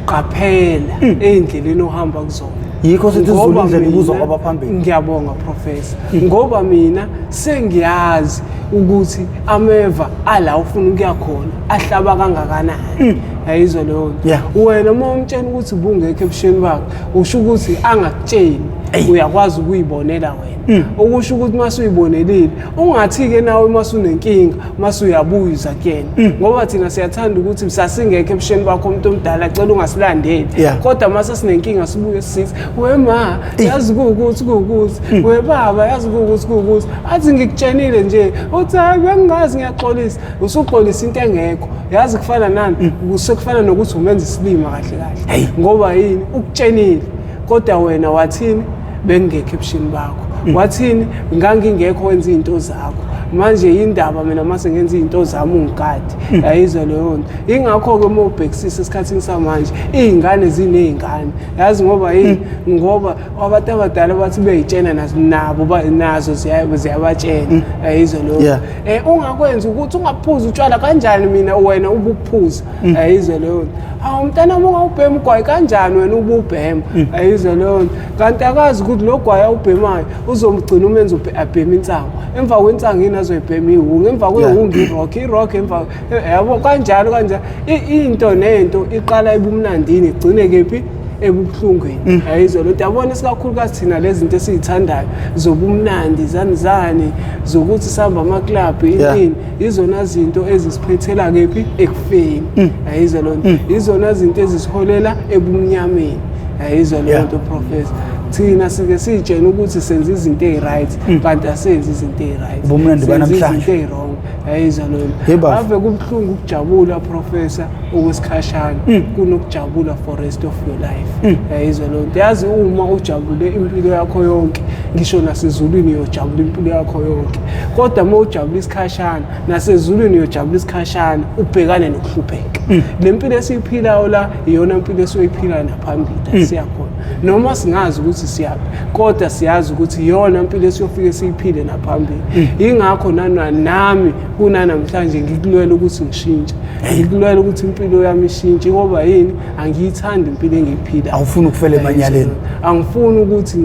qaphela ey'ndleleni ohamba kuzona. Yikho sithi Ngoba Zulu indlela ibuzwa kwabaphambili. Ngiyabonga, professor, ngoba mina sengiyazi ukuthi ameva ala ufuna ukuya khona ahlaba kangakanani, yayizwa leyo nto. Wena uma umtshela ukuthi ubungekho ebusheni bakhe, usho ukuthi angakutsheli, uyakwazi ukuyibonela wena. Okusho ukuthi uma usuyibonelile, ungathi-ke nawe uma usunenkinga mase uyabuza kuyena, ngoba thina siyathanda ukuthi sasingekho ebusheni bakho, umuntu omdala, cela ungasilandeli. Kodwa uma sesinenkinga sibuye sithi, we ma, yazi kuwukuthi kuwukuthi, we baba, yazi kuwukuthi kuwukuthi, athi ngikutshenile nje, uthi hayi, bengingazi, ngiyaxolisa. Usuxolisa into engekho. Yazi kufana nani? Sekufana nokuthi umenza isilima kahle kahle. Ngoba yini? Ukutshenile, kodwa wena wathini? Bengingekho ebusheni bakho. Wathini? Ngangingekho, wenza iy'nto zakho. Manje yindaba mina mase ngenza iy'nto zami ungigadi? Yayizwa leyo nto. Ingakho-ke uma ubhekisisa esikhathini samanje iy'ngane ziney'ngane, yazi ngoba yini? Ngoba abantu abadala bathi bey'tshena nabo nazo ziyabatshena, yayizwa leyo nto. Ungakwenzi ukuthi ungaphuzi utshwala kanjani mina wena ubuphuza, ayizwa leyo nto. Hawu mntanami, ungawubhema ugwayi kanjani wena ububhema? Ayizwa leyo nto. Kanti akazi ukuthi lo gwayi awubhemayo uzomgcina umenze abheme insangu, emva kwensangu yini azoyibhema? Iwunga. Emva kwewunga i-rock, i-rock emva, yabo, kanjalo kanjalo. Into nento iqala ebumnandini, igcine kephi? Ebuhlungwini, ayizwa lento. Yabona, isikakhulukazi thina lezi zinto esiyithandayo zobumnandi, zani zani, zokuthi sihamba amaklabhu, ini, izona zinto ezisiphethela kephi? Ekufeni, ayizwa loo nto. Izona zinto ezisiholela ebumnyameni, ayizwa leyo nto, professor. Thina sike siyitshena ukuthi senza izinto ey'right, kanti asenzi izinto ey'right. Ubumnandi Senza banamhlanje. izinto ey'wrong. Yayizwa lona. Ave kubuhlungu ukujabula professor okwesikhashana kunokujabula for rest of your life. Yayizwa lona. Yazi uma ujabule impilo yakho yonke, ngisho nasezulwini uyojabula impilo yakho yonke. Kodwa uma ujabula isikhashana, nasezulwini uyojabula isikhashana, ubhekane nokuhlupheka. Le mpilo esiyiphilayo la iyona mpilo esiyoyiphila naphambili siyakhona. Noma singazi ukuthi siyaphi, kodwa siyazi ukuthi iyona mpilo esiyofike siyiphile naphambili. Ingakho nami kunanamhlanje ngikulwela ukuthi ngishintshe. Ngikulwela ukuthi impilo yami ishintshe ngoba yini? Angiyithandi impilo engiyiphilayo. Awufuni ukufela emanyaleni. Angifuni ukuthi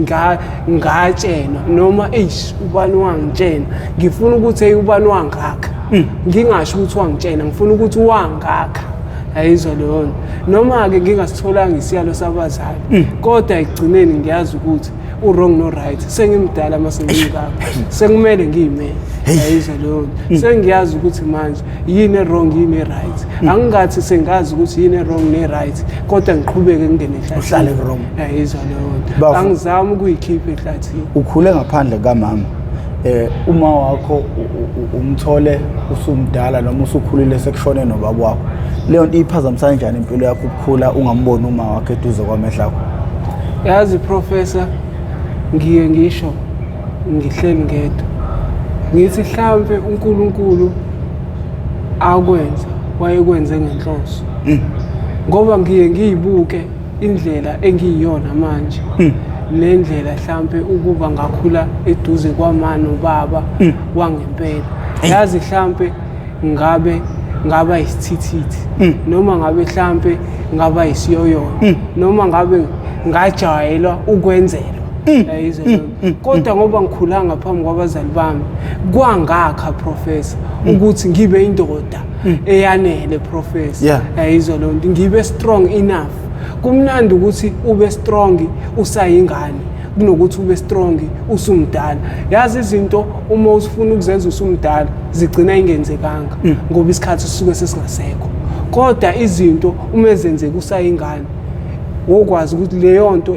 ngatshenwa noma eish ubani wangitshena. Ngifuna ukuthi hey ubani wangakha. Ngingasho ukuthi wangitshena, ngifuna ukuthi wangakha. Ayizwa leyo nto. Noma-ke ngingasitholanga isiyalo sabazali, kodwa ekugcineni ngiyazi ukuthi u-wrong no-right. Sengimdala uma sengimngaka, sekumele ngiyimele. Ayizwa leyo nto. Sengiyazi ukuthi manje yini e-wrong, yini e-right. Angingathi sengazi ukuthi yini e-wrong ne-right, kodwa ngiqhubeke ngingene ehlathini. Uhlale wrong. Ayizwa leyo nto. Angizami ukuyikhipha ehlathini. Ukhule ngaphandle kamama. Uma wakho umthole usumdala noma usukhulile sekushone nobaba wakho, leyo nto iphazamisa kanjani impilo yakho ukukhula ungamboni uma wakho eduze kwamehlo akho? Yazi professor, ngiye ngisho ngihleli ngedwa ngithi hlampe uNkulunkulu akwenza wayekwenze ngenhloso, ngoba ngiye ngiyibuke indlela engiyiyona manje nendlela hlampe ukuba ngakhula eduze kwama nobaba wangempela. Yazi hlampe ngabe ngaba isithithithi, noma ngabe hlampe ngaba isiyoyoyo, noma ngabe ngajayelwa ukwenzelwa. Kodwa ngoba ngikhulanga phambi kwabazali bami, kwangakha professor ukuthi ngibe indoda eyanele professor. Yayizwa leyo nto, ngibe strong enough. Kumnandi ukuthi ube strong usayingane kunokuthi ube strong usumdala. Yazi izinto uma usifuna ukuzenza usumdala zigcina ingenzekanga ngoba isikhathi sisuke sesingasekho. Kodwa izinto uma ezenzeka usayingane, wokwazi ukuthi leyo nto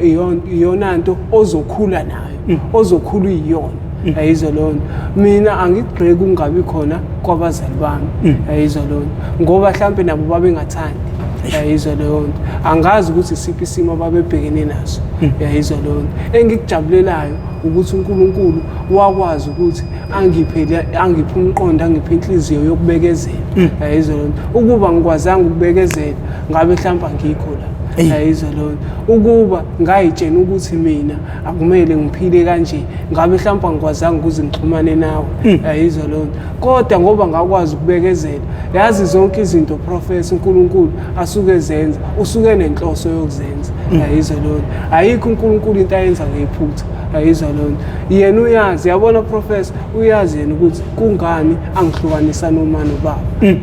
iyona nto ozokhula nayo, ozokhula uyiyona. Ayizwa leyo nto. Mina angigxeki ukungabi khona kwabazali bami. Ayizwa leyo nto, ngoba mhlampe nabo babengathandi. Yayizwa leyo nto. Angazi ukuthi isiphi isimo ababebhekene naso. Yayizwa leyo nto. Engikujabulelayo ukuthi uNkulunkulu wakwazi ukuthi angiphe umqondo, angiphe inhliziyo yokubekezela. Yayizwa leyo nto. Ukuba ngikwazanga ukubekezela ngabe mhlawumbe angikho la. Yayizwa leyo nto. Ukuba ngayitshena ukuthi mina akumele ngiphile kanje, ngabe mhlawumbe angikwazanga ukuze ngixhumane nawe. Yayizwa leyo nto. Kodwa ngoba ngakwazi ukubekezela, yazi zonke izinto professor uNkulunkulu asuke ezenza, usuke nenhloso yokuzenza. Yayizwa leyo nto. Ayikho uNkulunkulu into ayenza ngephutha. Yayizwa leyo nto. Yena uyazi, yabona professor, uyazi yena ukuthi kungani angihlukanisa noma nobaba.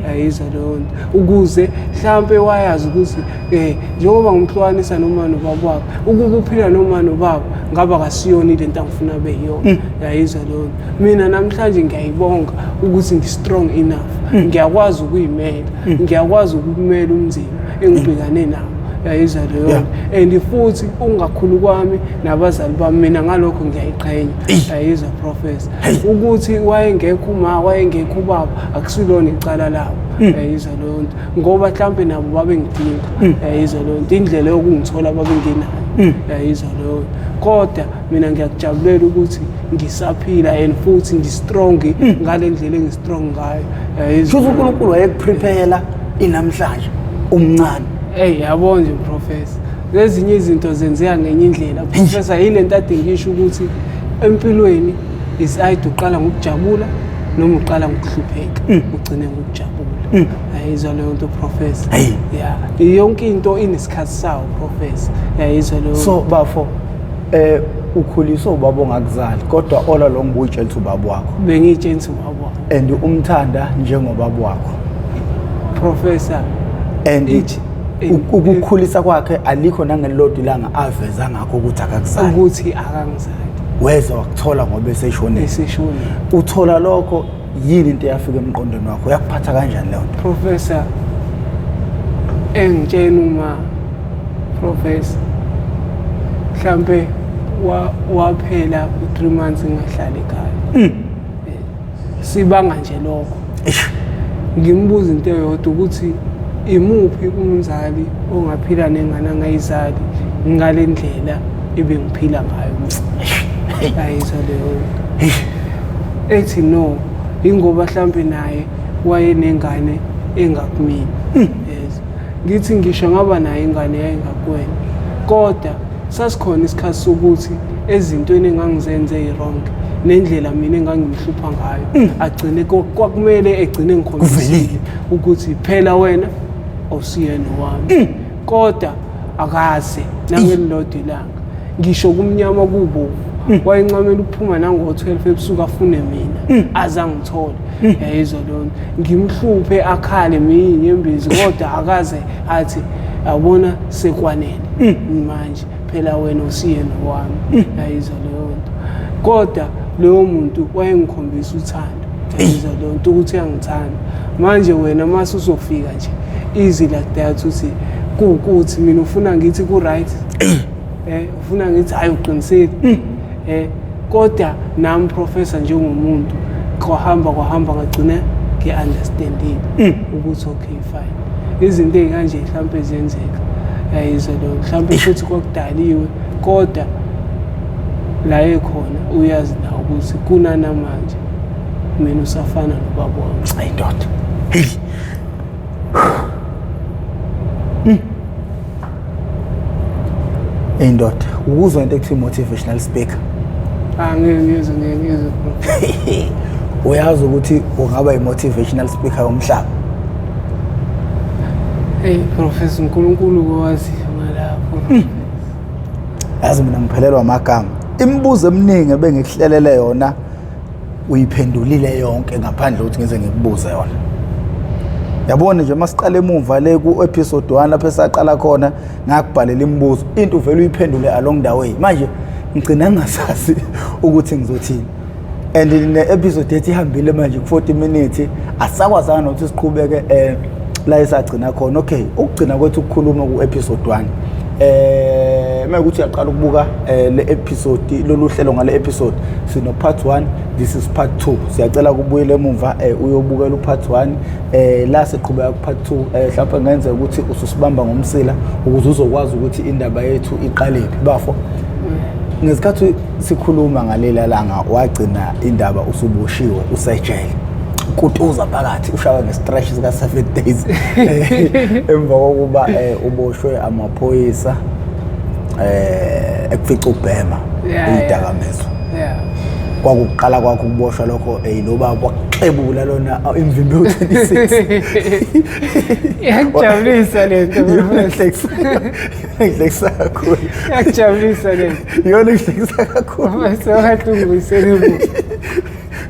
Yayizwa leyo nto. Ukuze mhlambe wayazi ukuthi njengoba ngimhlukanisa noma nobaba wakhe, ukuba uphila noma nobaba ngaba kasiyona lento angifuna beyiyona. Yayizwa leyo nto. Mina namhlanje ngiyayibonga ukuthi ngi-strong enough. Ngiyakwazi ukuyimela, ngiyakwazi ukumela umzimba engibhekane nawo. Yayizwa leyo nto. And futhi ungakhulu kwami nabazali bami, mina ngalokho ngiyayiqhenya. Yayizwa professor, ukuthi wayengekho uma wayengekho ubaba akusilona icala labo. Yayizwa leyo nto, ngoba mhlambe nabo babengidinga. Yayizwa leyo nto, indlela yokungithola babengenayo. Yayizwa leyo nto. Kodwa mina ngiyakujabulela ukuthi ngisaphila and futhi ngi-strong ngale ndlela engi-strong ngayo. Yayizwa uNkulunkulu wayekuprepare inamhlanje umncane. Hey, yabo nje professor, lezinye izinto zenzeka ngenye indlela professor. Yile nto ade ngisho ukuthi empilweni is either uqala ngokujabula noma uqala ngokuhlupheka, ugcine ngokujabula. Yayizwa leyo nto professor. Yeah, yonke into inesikhathi sawo professor. Yayizwa leyo. So bafo, ukhuliswe ubaba ongakuzali, kodwa all along ubuyitshela ukuthi ubaba wakho. Bengiyitshela ukuthi ubaba wakho. And umthanda njengobaba wakho professor. And ukukhulisa kwakhe alikho nangelilodwa ilanga aveza ngakho ukuthi akakuzali, ukuthi akangizali. Weza wakuthola ngoba eseshonile. Uthola lokho, yini into eyafika emqondweni wakho? Yakuphatha kanjani leyo nto professor? Engitshena uma professor mhlambe waphela u3 months ngingahlali ekhaya. Sibanga nje lokho. Ngimbuza into eyodwa ukuthi imuphi umzali ongaphila nengane angayizali ngale ndlela ebengiphila ngayo mina. Ayizwa leyo nto. Ethi no, ingoba hlampe naye wayenengane engakumina. Yes. Ngithi ngisho ngaba nayo ingane yayingakuwena, kodwa sasikhona isikhathi sokuthi ezintweni engangizenze i-wrong nendlela mina engangimhlupha ngayo, agcine kwakumele egcine ngikhombisile ukuthi phela wena awusiyena wami. Kodwa akaze nangelilodwa ilanga, ngisho kumnyama kubovu, wayencamela ukuphuma nango-12 ebusuku afune mina aze angithole. Yayizwa leyo nto, ngimhluphe akhale mina inyembezi, kodwa akaze athi yabona sekwanele manje, phela wena usiyena wami. Yayizwa leyo nto. Kodwa loyo muntu wayengikhombisa uthando, yayizwa leyo nto ukuthi uyangithanda. Manje wena mase uzofika nje easy like that uthi kuwukuthi mina ufuna ngithi ku-right, ufuna ngithi hayi uqinisile. Kodwa nami professor njengomuntu kwahamba ngagcina ngi-understandile ukuthi okay fine, izinto ey'kanje mhlampe ziyenzeka. Yayizwa leyo, mhlampe futhi kwakudaliwe, kodwa la ekhona uyazi na ukuthi kunanamanje mina usafana nobaba wami. Ayi ndoda. Hey. Hey ndoda, ukuzwa into ekuthiwa motivational speaker. Angeke ngizwe, ngeke ngizwe. Uyazi ukuthi ungaba i-motivational speaker yomhlaba. Hey Professor, uNkulunkulu kwazi ngalapho. Yazi mina ngiphelelwa amagama. Imibuzo eminingi ebengikuhlelele yona uyiphendulile yonke ngaphandle ukuthi ngize ngikubuze yona. Yabona nje masiqala emuva le ku episode 1 lapho esaqala khona ngakubhalela imibuzo, into uvela uyiphendule along the way. Manje ngigcina ngingasazi ukuthi ngizothini. And ne episode ethi ihambile manje ku 40 minutes, asakwazanga nokuthi siqhubeke la esagcina khona. Okay, ukugcina kwethu ukukhuluma ku episode 1, mekuthi uyaqala ukubuka le episode, lolu hlelo ngale episode sino part 1, this is part 2. Siyacela kubuyele emumva uyobukela u-part 1, la siqhubeka ku part 2. Mhlawumbe ngenzeka ukuthi ususibamba ngomsila ukuze uzokwazi ukuthi indaba yethu iqalephi bafo. Ngesikhathi sikhuluma ngalela langa wagcina indaba usuboshiwe, usejele, kutuza phakathi, ushawe nge-stretch sika 7 days emva kokuba uboshwe amaphoyisa ekufica ubhema idakamizwa. Kwakuqala kwakho ukuboshwa lokho, loba kwakuxebula lona imvimbi yo-26. Iyakujabulisa lento. Ngihlekisa kakhulu. Iyakujabulisa lento. Iyona engihlekisa kakhulu. Professor, wathi ungibuyisele emuva.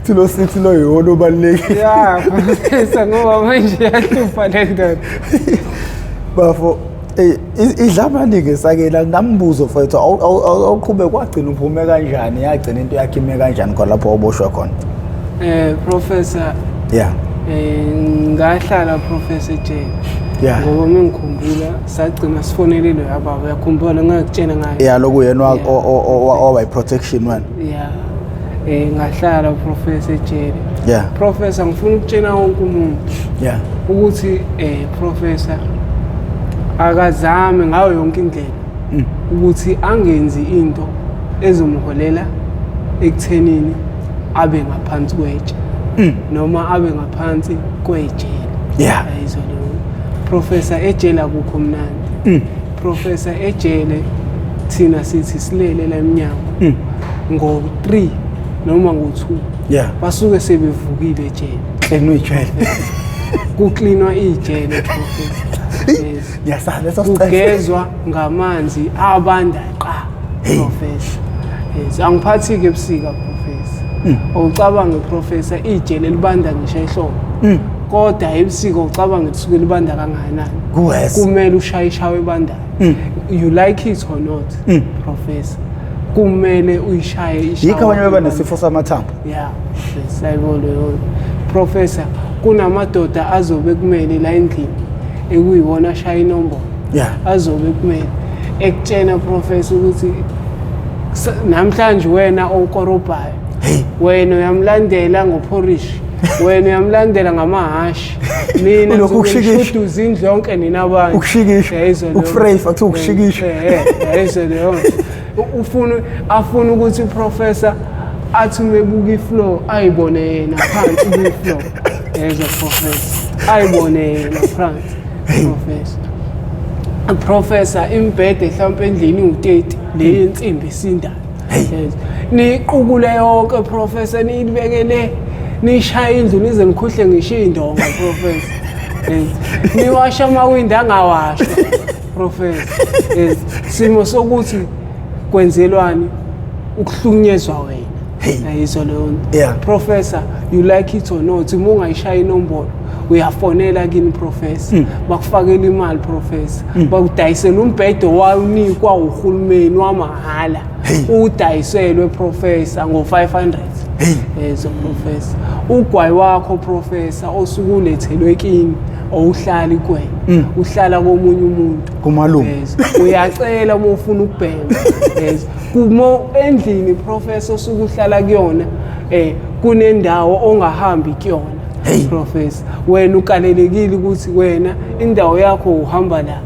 Thi lo sithi lo yiwona obalulekile. Ya, Professor, ngoba manje iyahlupha le ndoda. Bafo, idlamani-ke sakela nginambuzo mfethu, awuqhube kwagcina uphume kanjani, yagcina into yakhe ime kanjani khona lapho oboshwe khona? Professor, ngahlala Professor ejele. Ngoba mengikhumbula sagcina sifonelile yababa, uyakhumbula ngakutshena ngayo. Yeah, lokhu yena owaba i-protection wena. Yeah. Ngahlala Professor ejele. Professor, ngifuna ukutshena wonke umuntu ukuthi Professor akazame ngayo yonke indlela ukuthi angenzi into ezomholela ekuthenini abe ngaphansi kwetshe noma abe ngaphansi kwejele. Ayizwa leyo. Professor, ejele akukho mnandi. Professor, ejele thina sithi silele la eminyango ngo-3 noma ngo-2, basuke sebevukile ejele. Klinwa ijele. Kuklinwa ijele, Professor. Yes. Ngiyasala leso sicefe. Kugezwa ngamanzi abanda qa, Professor. Yes, angiphathi-ke ebusika, Professor. Awucabange Professor, ijele libanda ngisho ehlobo. Kodwa ebusika ucabange lisuke libanda kangakanani. Kuwes. Kumele ushaye ishawe ebandayo. You like it or not, Professor. Kumele uyishaye ishawe. Yikho abanye beba nesifo samathambo. Yeah, Professor, leyo. Professor, kunamadoda azobe kumele la endlini ekuyiwona ashaya inombolo. Azobe kumele ekutshena Professor ukuthi namhlanje wena okorobhayo. Hey. Wena uyamlandela ngophorish. Wena uyamlandela ngamahhashi. Nina Ulokhu ukushikisha. nishuduza indlu yonke nina abanye. Ukushikisha. Yayizwa leyo nto. Ukufrefa, kuthiwa ukushikisha. Yayizwa leyo nto. Ufuna afuna ukuthi professor athi umebuka ifloor ayibone yena phansi kwi-floor. Yezwa professor. Ayibone yena phansi professor. Professor imbhede mhlawumbe endlini iwu-30 le yensimbi esindayo. Yes. Niyiqukule yonke professor niyibeke le nishaya indlu nize nikhuhle ngisho iy'ndonga professor. Yes. Niwasha amawindi angawashwa professor. Yes. Simo sokuthi kwenzelwani ukuhlukunyezwa wena. Hey. Yayizwa leyo nto. Yeah. Professor, you like it or not, uma ungayishaya inombolo uyafonela kini professor, bakufakela imali professor, bakudayisela umbhedo wawunikwa uhulumeni wamahhala. Udayiselwe professor ngo-500. Hey. Yezwa professor. Ugwayi wakho professor osuke ulethelwe kini awuhlali kuwena. Uhlala komunye umuntu. Kumalume. Yes. Uyacela uma ufuna ukubhema. Yes. Kumo endlini professor osuke uhlala kuyona kunendawo ongahambi kuyona. Hey. Professor, wena ukalelekile ukuthi wena indawo yakho uhamba la.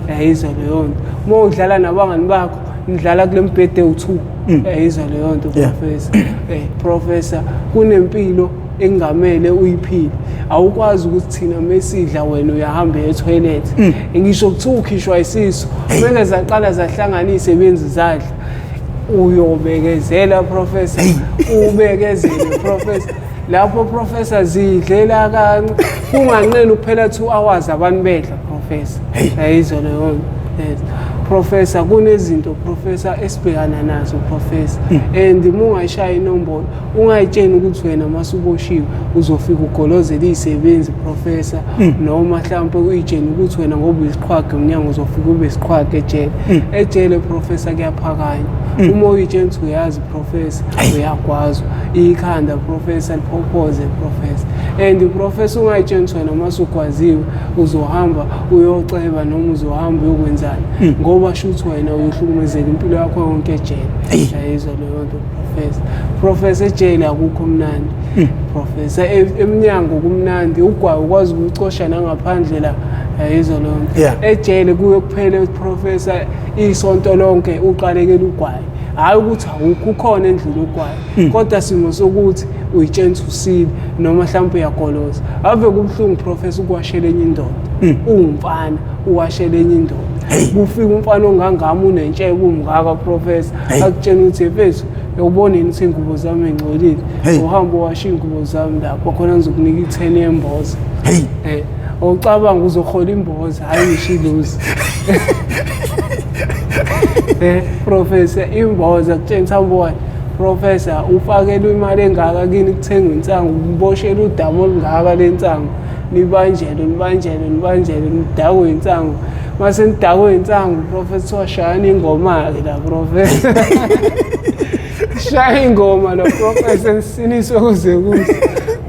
Yayizwa leyo nto. Uma udlala nabangani bakho nidlala kule mbhede ewu-2. Yayizwa leyo nto professor. Professor, kunempilo engamele uyiphile. Awukwazi ukuthi thina mesidla wena uyahamba etoilet. Ngisho kuthiwa ukhishwa isisu, beke zaqala zahlangana izisebenzi zadla. Uyobekezela professor, ubekezele professor. Lapho professor zidlela kancane, kunganqeni kuphela 2 hours abantu bedla professor. Yayizwa leyo nto. Yes. Professor, kunezinto professor esibhekana nazo professor. And uma ungayishaya inombolo, ungayitsheni ukuthi wena masuboshiwe uzofika ugolozele izisebenzi professor, noma mhlawumbe uyitsheni ukuthi wena ngoba uyisiqhwaga emnyango uzofika ube isiqhwaga ejele. Ejele professor kuyaphakanywa. Uma uyitsheni ukuthi uyazi professor, uyagwazwa. Ikhanda professor liphophoze professor. And professor ungayitsheni ukuthi wena masugwaziwe uzohamba uyoceba noma uzohamba uyokwenzani, ngoba shuthi wena uyohlukumezeka impilo yakho yonke ejele. Yayizwa leyo nto professor. Professor, ejele akukho mnandi. Professor, emnyango kumnandi, ugwayi ukwazi ukucosha nangaphandle la. Yayizwa leyo nto. Ejele kuye kuphele professor isonto lonke uqalekela ugwayi. Hhayi ukuthi awukho ukhona endlini ugwayi, kodwa simo sokuthi uyitshena ukuthi usile noma mhlawumbe uyagoloza. Ave kubuhlungu professor ukuwashela enye indoda. Uwumfana uwashela enye indoda. Kufika umfana ongangami unentshebe umngaka professor, akutshena ukuthi mfethu uyobona yini ukuthi iy'ngubo zami ey'ngcolile. Uhamba uwashe iy'ngubo zami lapho khona ngizokunika i-10 yemboza. Awucabanga uzohola imboza, hhayi ngisho iluzi. Professor, imboza kutshengisa hamba professor ufakelwe imali engaka kini kuthengwa insangu, uboshela udamu olungaka lensangu, nibanjelwe nibanjelwe nibanjelwe nidakwe insangu. Mase nidakwe insangu professor washayana ingoma-ke la professor. Shaya ingoma la professor nisiniswe kuze kuze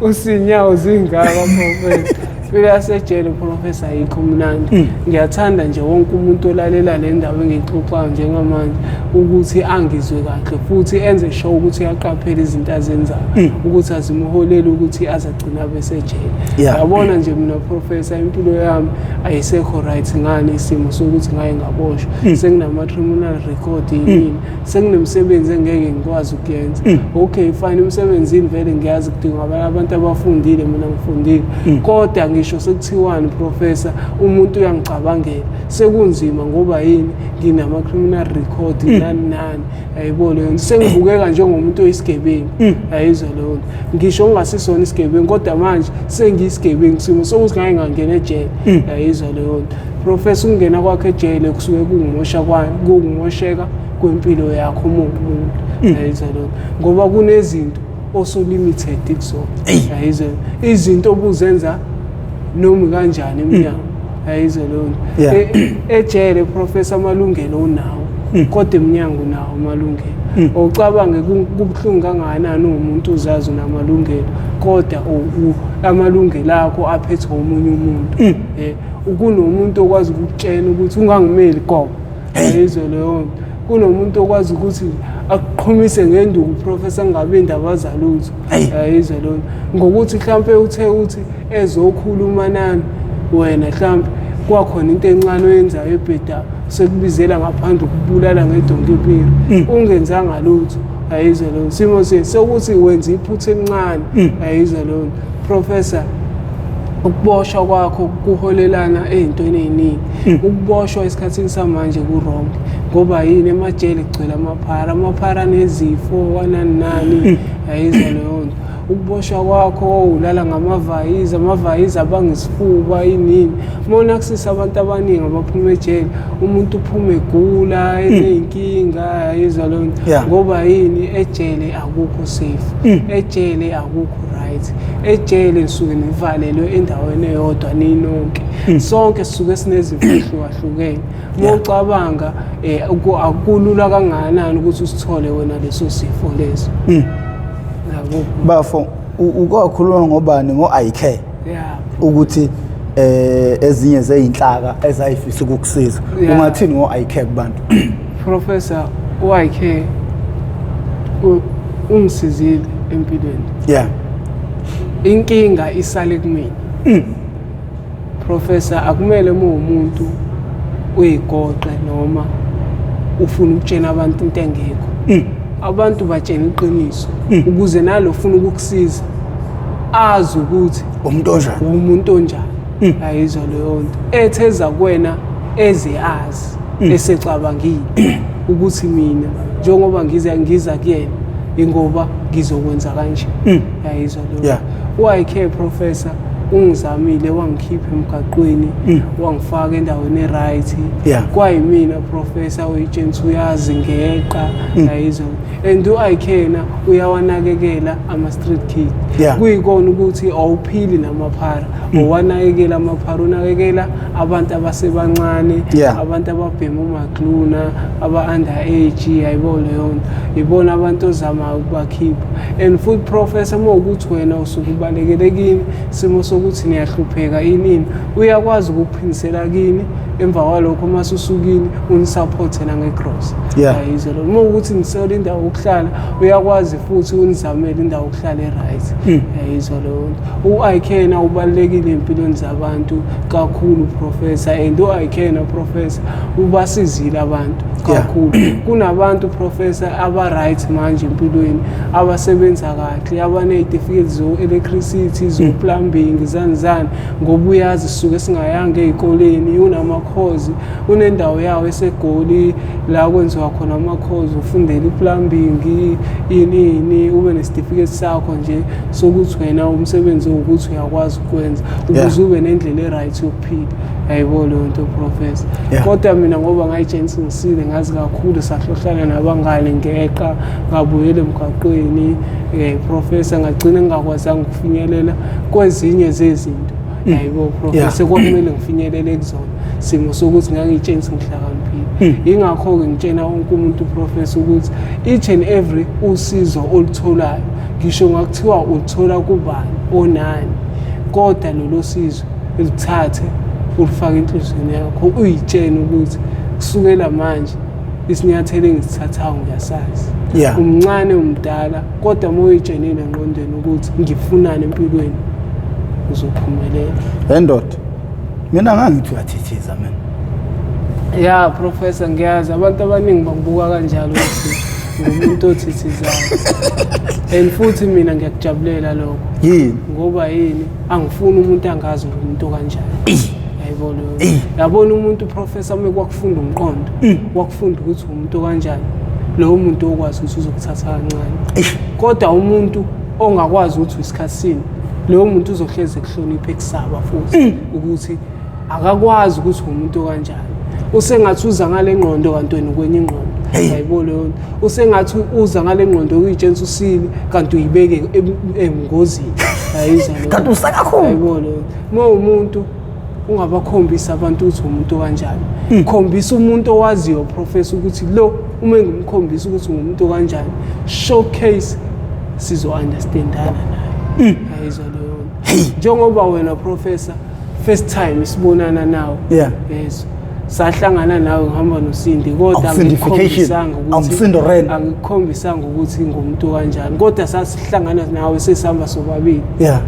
usinyawo zingaka professor. Impilo yasejele professor ayikho mnandi. Ngiyathanda nje wonke umuntu olalela le ndaba engiyixoxayo njengamanje ukuthi angizwe kahle futhi enze sure ukuthi uyaqaphela izinto azenzayo, ukuthi azimholeli ukuthi azagcina besejele. Yabona nje mina professor impilo yami ayisekho right ngani isimo sokuthi ngaye ngaboshwa. Senginama criminal record yini, senginemsebenzi engeke ngikwazi ukuyenza. Okay fine, emsebenzini vele ngiyazi kudinga abantu abafundile, mina ngifundile. Kodwa ngisho sekuthiwani professor umuntu uyangicabangela, sekunzima ngoba yini, nginama criminal record nani nani. Ayibo leyo nto, sengibukeka njengomuntu oyisigebengu. Ayizwa leyo nto, ngisho ngingasisona isigebengu kodwa manje sengiyisigebengu, simo sokuthi ngake ngangena ejele. Ayizwa leyo nto professor, ukungena kwakho ejele kusuke kungumosha kwayo, kungumosheka kwempilo yakho uma uwumuntu. Ayizwa leyo nto, ngoba kunezinto osu-limited kuzona. Ayizwa izinto obuzenza noma kanjani emnyango. Ayizwa leyo nto. Ejele professor amalungelo unawo, kodwa emnyango unawo amalungelo. Ucabange kubuhlungu kangakanani umuntu uzazi unamalungelo, kodwa amalungelo akho aphethwe omunye umuntu. Kunomuntu okwazi ukukutshela ukuthi ungangimeli gogo. Ayizwa leyo nto. Kunomuntu okwazi ukuthi akuqhumise ngenduku, professor, kungabi indaba zalutho. Ayizwa lona ngokuthi mhlampe uthe uthi ezokhuluma nami, wena mhlampe kwakhona into encane oyenzayo ebhedayo, sekubizela ngaphandle ukubulala ngedonki impilo ungenzanga lutho. Ayizwa lona simo sokuthi wenza iphutha elincane. Ayizwa lona, professor, ukuboshwa kwakho kuholelana ey'ntweni ey'ningi. Ukuboshwa esikhathini samanje ku-wrong, ngoba yini? Emajele kugcwele amaphara, amaphara anezifo wanani nani. Yayizwa leyo nto. Ukuboshwa kwakho, ulala ngamavayizi, amavayizi abanga isifuba, inini. Uma unakusisa abantu abaningi abaphuma ejele, umuntu uphuma egula, eney'nkinga. Yayizwa leyo nto. Ngoba yini? Ejele akukho safe, ejele akukho right, ejele nisuke nivalelwe endaweni eyodwa ninonke. Sonke sisuke sinezifo ehlukahlukene. Uma ucabanga, akulula kangakanani ukuthi usithole wena leso sifo leso, yabo. Bafo, ukwakhuluma ngobani, ngo-IK, ukuthi ezinye zeyinhlaka ezayifisa ukukusiza. Ungathini ngo-IK kubantu? Professor, u-IK ungisizile empilweni. Inkinga isale kumina, professor. Akumele uma umuntu uyigoqe noma ufuna ukutshena abantu into engekho. Abantu batshena iqiniso ukuze nalo ufuna ukukusiza azi ukuthi umuntu onjani. Umuntu onjani. Ayizwa leyo nto. Etheza kuwena eze azi, esecabangile ukuthi mina njengoba ngiza kuyena ingoba ngizokwenza kanje. Yayizwa leyo. U-IK, professor, ungizamile, wangikhipha emgaqweni, wangifaka endaweni e-right. Kwayimina, professor, oyitshengisa uyazi ngeqa. Yayizwa. And u-IK na uyawanakekela ama-street kid. Kuyikona ukuthi awuphili namaphara, owanakekela amaphara, unakekela abantu abasebancane, abantu ababhema umagluna, aba-under age. Yayibo leyo nto, ibona abantu ozamayo ukubakhipha. And futhi, professor, uma ukuthi wena usuke ubalekele kini, simo sokuthi niyahlupheka, inini, uyakwazi ukukuphindisela kini. Emva kwalokho, uma usukini, unisupporte nangegrosa. Ayizwa lo. Uma ukuthi nisole indawo yokuhlala, uyakwazi futhi unizamele indawo yokuhlala e-right. Yayizwa leyo nto. U-IK ubalulekile ey'mpilweni zabantu kakhulu, professor. And u-IK, professor, ubasizile abantu kakhulu. Kunabantu, professor, aba-right manje empilweni, abasebenza kahle, abaney'tifiketi zo-electricity, zo-plumbing, zani zani, ngoba uyazi sisuke singayanga ey'koleni. Unamakhozi, unendawo yawo eseGoli la kwenziwa khona amakhozi, ufundela i-plumbing, ini ini, ube nesitifiketi sakho nje sokuthi wena umsebenzi ukuthi uyakwazi ukwenza ukuze ube nendlela e-right yokuphila. Yayibo leyo nto, professor. Kodwa mina ngoba ngayitshengisa ngisile, ngazi kakhulu, sahlohlana nabangani, ngeqa, ngabuyela emgwaqweni, professor, ngagcina ngingakwazanga ukufinyelela kwezinye zezinto. Yayibo, professor, kwakumele ngifinyelele kuzona, simo sokuthi ngangiyitshengisa ngihlakaniphile. Yingakho-ke ngitshena wonke umuntu, professor, ukuthi each and every usizo olutholayo, ngisho ngakuthiwa uluthola kubani onani, kodwa lolo sizo ulithathe, ulifake enhliziyweni yakho, uyitshene ukuthi kusukela manje isinyathelo engisithathayo ngiyasazi. Umncane, umdala, kodwa uma uyitshenile engqondweni ukuthi ngifunani empilweni, uzophumelela. Endoda, mina ngangithi uyathithiza mina. Ya, professor, ngiyazi abantu abaningi bangibuka kanjalo ukuthi ngumuntu othithizayo, and futhi mina ngiyakujabulela lokho. Yini? Ngoba yini? Angifuni umuntu angazi ngumuntu kanjani. Yayibona leyo. Yabona umuntu, professor, uma kwakufunda umqondo, wakufunda ukuthi umuntu kanjani, lowo muntu okwazi ukuthi uzokuthatha kancane. Kodwa umuntu ongakwazi ukuthi isikhathi, lowo muntu uzohlezi ekuhlonipha, ekusaba futhi ukuthi akakwazi ukuthi umuntu kanjani. Usengathi uza ngale ngqondo kanti wena ukwenye ingqondo. Yayibo leyo nto. Usengathi uza ngale ngqondo uyitshengisa usile, kanti uyibeke engozini. Yayizwa leyo. Kanti usakakhulu. Yayibo leyo. Uma umuntu ungabakhombisa abantu ukuthi umuntu kanjani, khombisa umuntu owaziyo, professor, ukuthi lo uma ngimkhombisa ukuthi ngumuntu kanjani, showcase, sizo understandana naye. Yayizwa leyo nto. Njengoba wena, professor, first time sibonana nawe, yes, Sahlangana nawe ngihamba noSindi, kodwa angikukhombisanga ukuthi angikukhombisanga ukuthi ngumuntu kanjani, kodwa sasihlangana nawe sesihamba sobabili.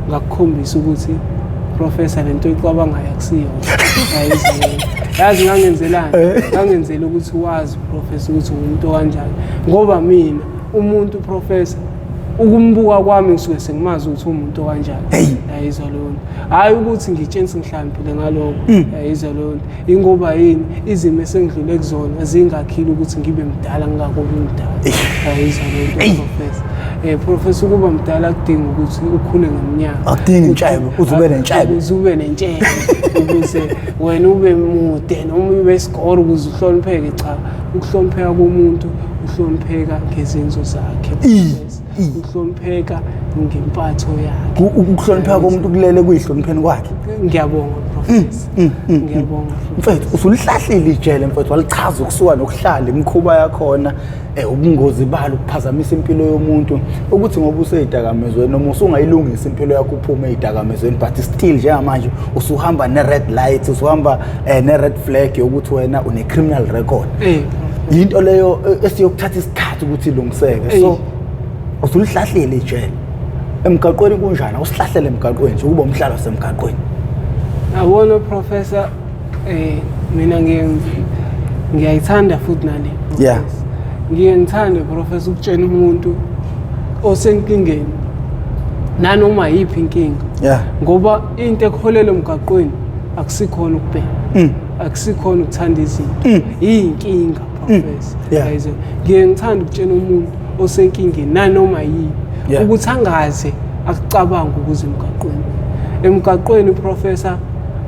Ngakukhombisa ukuthi professor lento oyicabangayo akusiyona. Yazi ngangenzelani? Ngangenzela ukuthi wazi professor ukuthi ngumuntu kanjani, ngoba mina umuntu professor ukumbuka kwami ngisuke sengimazi ukuthi umuntu kanjani. Yayizwa leyo nto, hhayi ukuthi ngitsheni ngihlakaniphile ngalokho. Yayizwa leyo nto, ingoba yini izimo esengidlule kuzona zingakhile ukuthi ngibe mdala ngingakobi mdala. Yayizwa leyo nto professor. Professor, ukuba mdala kudinga ukuthi ukhule ngeminyaka. Akudingi intshebe, uze ube nentshebe. Ukuze ube nentshebe, ukuze wena ube mude noma ube isigoro ukuze uhlonipheke. Cha, ukuhlonipheka komuntu uhlonipheka ngezenzo zakhe, uhlonipheka ngempatho yakhe. Ukuhlonipheka komuntu kulele kuyihlonipheni kwakhe. Ngiyabonga professor, ngiyabonga. Mfethu, usulihlahlile ijele mfethu, walichaza ukusuka nokuhlala, imikhuba yakhona, ubungozi balo, ukuphazamisa impilo yomuntu, ukuthi ngoba useyidakamizweni noma usungayilungisa impilo yakho uphume eyidakamizweni, but still njengamanje usuhamba ne-red light, usuhamba ne-red flag yokuthi wena une-criminal record. Yinto leyo esiyokuthatha isikhathi ukuthi ilungiseke. So usulihlahlile ijele. Emgaqweni kunjani? Awusihlahlele emgaqweni nje, ukuba umhlalo wasemgaqweni. Yabona professor, mina ngiyayithanda futhi nale. Ngiye ngithande professor ukutshela umuntu osenkingeni nanoma yiphi inkinga, ngoba into ekuholela emgaqweni akusikhona ukubheka, akusikhona ukuthanda izinto, iyinkinga professor. Ngiye ngithanda ukutshela umuntu osenkingeni nanoma yini ukuthi angaze akucabanga ukuze emgaqweni. Emgaqweni professor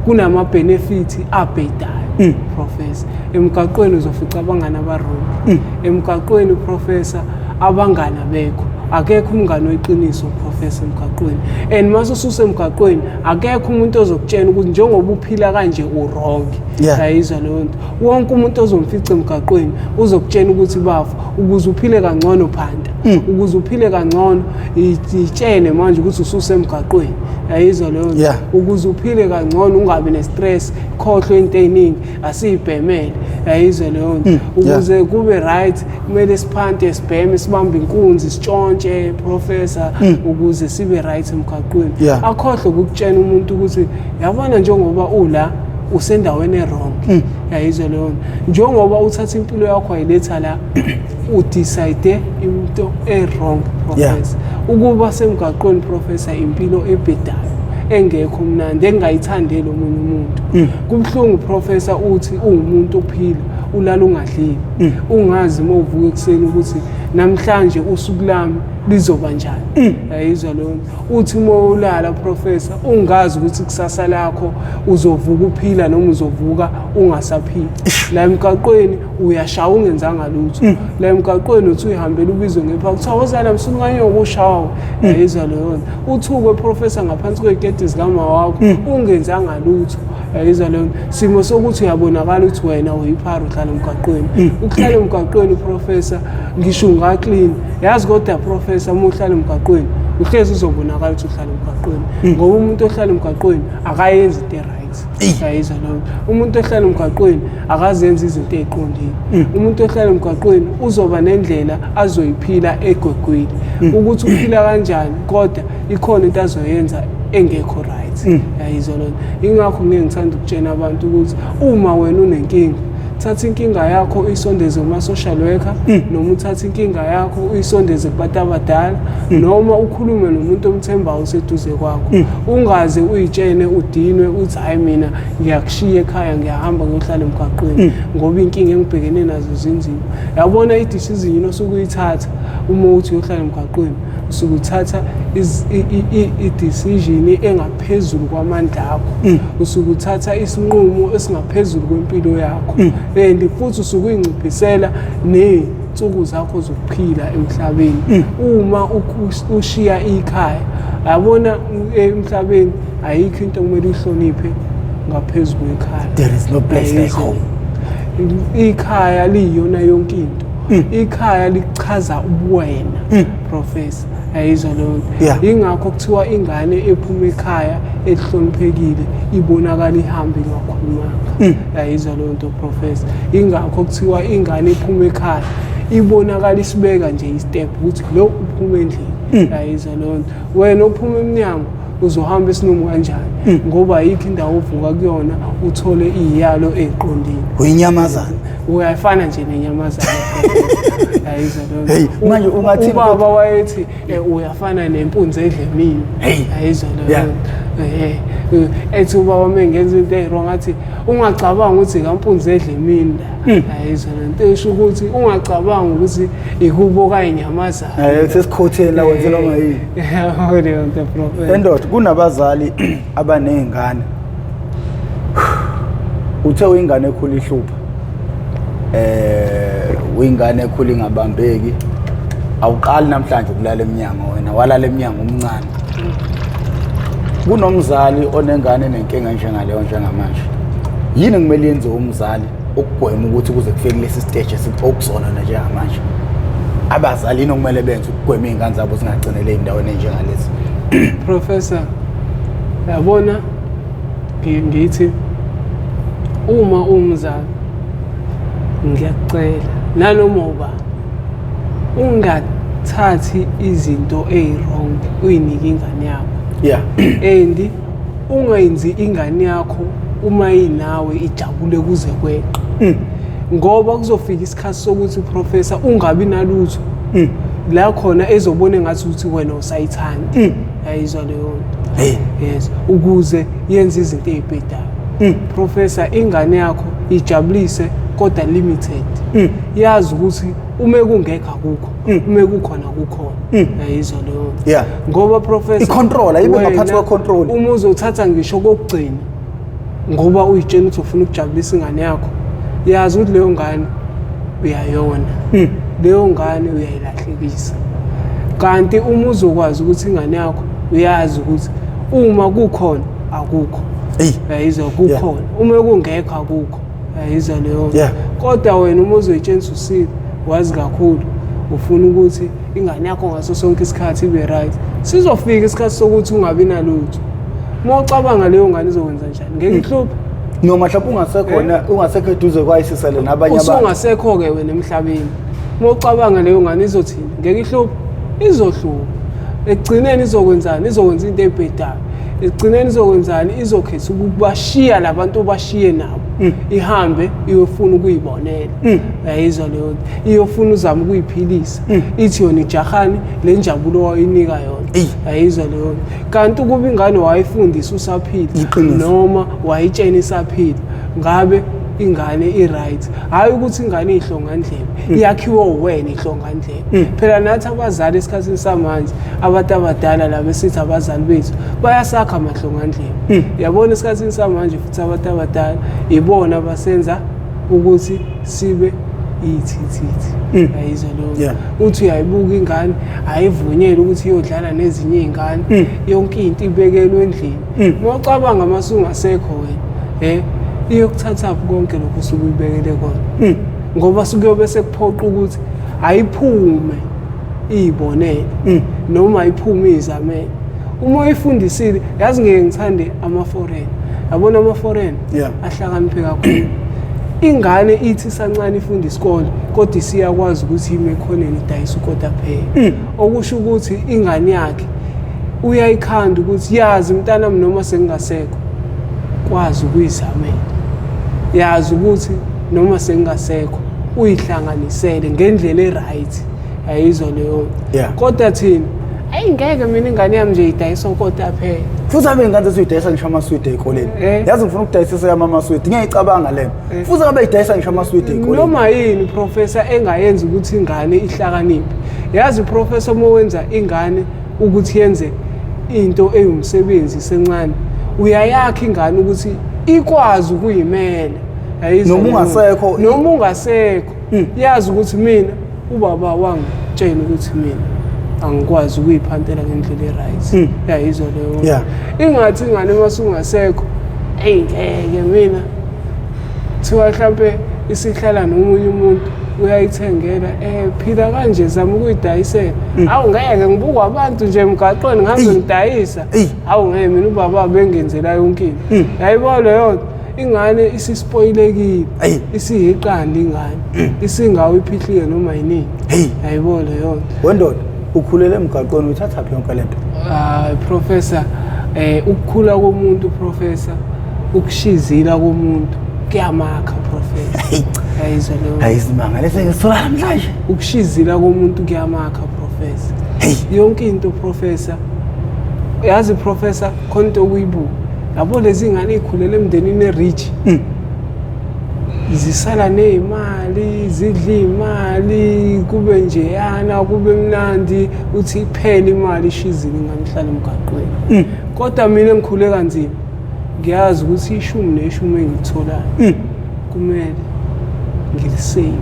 kunama benefits abhedayo professor. Emgaqweni uzofica abangani abarong. Emgaqweni professor abangani abekho, akekho umngani weqiniso professor emgaqweni. And mase ususemgaqweni akekho umuntu ozokutshela ukuthi njengoba uphila kanje u-wrong. Yayizwa leyo nto. Wonke umuntu ozomfica emgaqweni uzokutshela ukuthi bafo, ukuze uphile kangcono phanda, ukuze uphile kangcono itshene manje ukuthi ususemgaqweni. Yayizwa leyo nto. Ukuze uphile kangcono ungabi ne-stress, khohlwe into ey'ningi, asiyibhemele. Yayizwa leyo nto. Ukuze kube right kumele siphante, sibheme, sibambe inkunzi, sitshontshe professor, ukuze sibe right emgaqweni. Akhohlwe ukukutshela umuntu ukuthi yabona njengoba ula usendaweni e-wrong. Yayizwa leyo nto. Njengoba uthatha impilo yakho wayiletha la, udecide into e-wrong professor. Ukuba semgaqweni professor impilo ebhedayo engekho mnandi, engingayithandeli omunye umuntu. Kubuhlungu professor uthi uwumuntu ophila ulala ungadlile, ungazi uma uvuka ekuseni ukuthi namhlanje usuku lami lizoba njani. Yayizwa leyo nto. Uthi uma ulala professor ungazi ukuthi kusasa lakho uzovuka uphila noma uzovuka ungasaphili. La emgaqweni uyashaya ungenzanga lutho. La emgaqweni uthi uyihambela ubizwe ngepha kuthiwa wozana msukanye ukushawa. Yayizwa leyo nto. Uthukwe professor ngaphansi kwey'keti zikama wakho ungenzanga lutho. Yayizwa leyo nto. Simo sokuthi uyabonakala ukuthi wena uyiphara uhlala emgaqweni. Ukuhlala emgaqweni professor ngisho ungaklini. Yazi kodwa professor uma uhlala emgaqweni uhlezi uzobonakala ukuthi uhlala emgaqweni, ngoba umuntu ohlala emgaqweni akayenzi into e-right. Yayizwa leyo nto. Umuntu ohlala emgaqweni akazenzi izinto ey'qondile. Umuntu ohlala emgaqweni uzoba nendlela azoyiphila egwegwile. Ukuthi uphila kanjani kodwa ikhona into azoyenza engekho right. Yayizwa leyo nto. Ingakho ngiye ngithanda ukutshela abantu ukuthi uma wena unenkinga, thatha inkinga yakho uyisondeze kuma-social worker, noma uthathe inkinga yakho uyisondeze kubantu abadala, noma ukhulume nomuntu omthembayo oseduze kwakho. Ungaze uyitshene udinwe uthi hayi mina ngiyakushiya ekhaya ngiyahamba ngiyohlala emgaqweni ngoba inkinga engibhekene nazo zinzima. Yabona i-decision osuke uyithatha uma uthi uyohlala emgaqweni, usuke uthatha i-decision engaphezulu kwamandla akho, usuke uthatha isinqumo esingaphezulu kwempilo yakho, and futhi usuke uyinciphisela ney'nsuku zakho zokuphila emhlabeni. Uma ushiya ikhaya, yabona emhlabeni ayikho into okumele uyihloniphe ngaphezu kwekhaya. There is no place like home. Ikhaya liyiyona yonke into. Ikhaya lichaza ubuwena professor. Yayizwa leyo nto. Yingakho kuthiwa ingane ephuma ekhaya elihloniphekile ibonakala ihamba ingakhulumanga. Yayizwa leyo nto, professor. Ingakho kuthiwa ingane ephuma ekhaya ibonakala isibeka nje i-step ukuthi lo uphuma endlini. Yayizwa leyo nto. Wena uphuma emnyango uzohamba isinomu kanjani? Ngoba ayikho indawo ovuka kuyona uthole iy'yalo ey'qondile. Uyinyamazana. Uyafana nje nenyamazana. Yayizwa leyo nto. Hey, manje ungathini? Ubaba wayethi uyafana nempunzi edla emini. Hey. Yayizwa leyo nto. Ethi ubaba uma engenza into eyi-wrong athi ungacabanga ukuthi kampunzi edla emini la. Yayizwa leyo nto. Esho ukuthi ungacabanga ukuthi ikubo kayinyamazana. Sesikhotheni la wenze noma yini. Yabo leyo nto, professor. Endoda, kunabazali abaney'ngane. Uthe uyingane ekhula ihlupha. Uyingane ekhula ingabambeki. Awuqali namhlanje ukulala eminyango wena, walala eminyango umncane. Kunomzali onengane nenkinga njengaleyo njengamanje. Yini kumele yenziwe umzali ukugwema ukuthi kuze kufike kulesi stage okusona njengamanje? Abazali yini okumele benze ukugwema iy'ngane zabo zingagcinele ey'ndaweni enjengalezi? Professor, yabona ngithi uma umzali ngiyakucela nanoma uba ungathathi izinto eyi-wrong uyinike ingane yakho. And ungayenzi ingane yakho uma inawe ijabule kuze kweqe. Ngoba kuzofika isikhathi sokuthi professor ungabi nalutho. La khona ezobona engathi ukuthi wena usayithandi. Yayizwa leyo nto. Hey. Yes, ukuze yenze izinto ezibhedayo. Professor, ingane yakho ijabulise kodwa limited. Yazi ukuthi uma kungekho akukho, uma kukhona kukhona. Yayizwa leyo nto. Ngoba professor, I-control, ayibe ngaphansi kwe-control. Uma uzothatha ngisho kokugcina ngoba uyitshela ukuthi ufuna ukujabulisa ingane yakho, yazi ukuthi leyo ngane uyayona. Leyo ngane uyayilahlekisa. Kanti uma uzokwazi ukuthi ingane yakho uyazi ukuthi uma kukhona akukho. Uyayizwa kukhona. Uma kungekho akukho. Uyayizwa leyo nto. Kodwa wena uma uzoyitshela usile wazi kakhulu ufuna ukuthi ingane yakho ngaso sonke isikhathi ibe right. Sizofika isikhathi sokuthi ungabi nalutho. Uma ucabanga leyo ngane izokwenza njani? Ngeke ihluphe. Noma mhlawumbe ungasekhona, ungasekho eduze kwayisisele nabanye abantu. Usungasekho-ke wena emhlabeni. Uma ucabanga leyo ngane izothini? Ngeke ihluphe. Izohlupha. Ekugcineni izokwenzani? Izokwenza into ebhedayo. Ekugcineni izokwenzani? Izokhetha ukubashiya labantu obashiye nabo. Ihambe iyofuna ukuyibonela. Uyayizwa leyo nto. Iyofuna uzama ukuyiphilisa. Ithi yona ijahane le njabulo wayinika yona. Uyayizwa leyo nto. Kanti ukuba ingane wayifundisa usaphila noma wayitshena isaphila, ngabe ingane i-right. Hhayi ukuthi ingane iyihlongandlebe, iyakhiwe uwena ihlongandlebe. Phela nathi abazali esikhathini samanje, abantu abadala laba esithi abazali bethu bayasakha amahlongandlebe. Yabona esikhathini samanje futhi abantu abadala ibona abasenza ukuthi sibe iy'thithithi. Ayizwa leyo nto. Uthi uyayibuka ingane, ayivunyelwe ukuthi iyodlala nezinye iy'ngane. Yonke into ibekelwe endlini. Uma ucabanga mase ungasekho wena, iyokuthathaphi konke lokhu osuke uyibekele kona? Ngoba sukuyobe sekuphoqa ukuthi ayiphume iyibonele noma ayiphume iyizamele. Uma uyifundisile, yazi ngeke ngithande ama-foreign. Yabona ama-foreign ahlakaniphe kakhulu. Ingane ithi isancane ifunda isikole kodwa isiyakwazi ukuthi ime ekhoneni idayise ukotapheya. Okusho ukuthi ingane yakhe uyayikhanda ukuthi yazi mntanami noma sengingasekho kwazi ukuyizamela. Yazi ukuthi noma sengingasekho uyihlanganisele ngendlela e-right. Ayizwa leyo nto. Kodwa thina ayi ngeke mina ingane yami nje idayisa ukotapheya. Futhi abe ingane esuyidayisa ngisho amaswidi ey'koleni. Yazi ngifuna ukudayisisa yami amaswidi, ngiyayicabanga le nto. Futhi abe idayisa ngisho amaswidi ey'koleni. Noma yini professor engayenza ukuthi ingane ihlakaniphe. Yazi professor uma wenza ingane ukuthi yenze into eyumsebenzi isencane, uyayakha ingane ukuthi ikwazi ukuyimela. Noma ungasekho. Noma ungasekho. Yazi ukuthi mina ubaba wangitshela ukuthi mina angikwazi ukuyiphantela ngendlela e-right. Yayizwa leyo. Ingathi ingane mase ungasekho, eyi ngeke mina. Kuthiwa mhlampe isihlala nomunye umuntu, Uyayithengela, phila kanje, zama ukuyidayisela. Awu ngeke, ngibukwa abantu nje emgaqweni ngihambe ngidayisa. Awu ngeke, mina ubaba bengenzela yonke into. Yayibona leyo nto, ingane isispoyilekile, isiyiqanda ingane, isingawo iphihlike noma yinini. Yayibona leyo nto. Wendoda, ukhulele emgaqweni, uthathaphi yonke lento? Hayi professor, ukukhula komuntu professor, ukushizila komuntu kuyamakha professor. Yayizwa leyo. Ayisimanga lese ngisithola namhlanje. Ukushizila komuntu kuyamakha professor. Yonke into professor. Yazi professor, khona into okuyibuka. Yabo lezi ngane ikhulele emndenini erich. Zisala nezimali, zidla imali, kube njeyana, kube mnandi, uthi iphele imali ishizile ingane ihlala emgaqweni. Kodwa mina ngikhule kanzima. Ngiyazi ukuthi ishumi neshumi engilitholayo kumele ngilisave.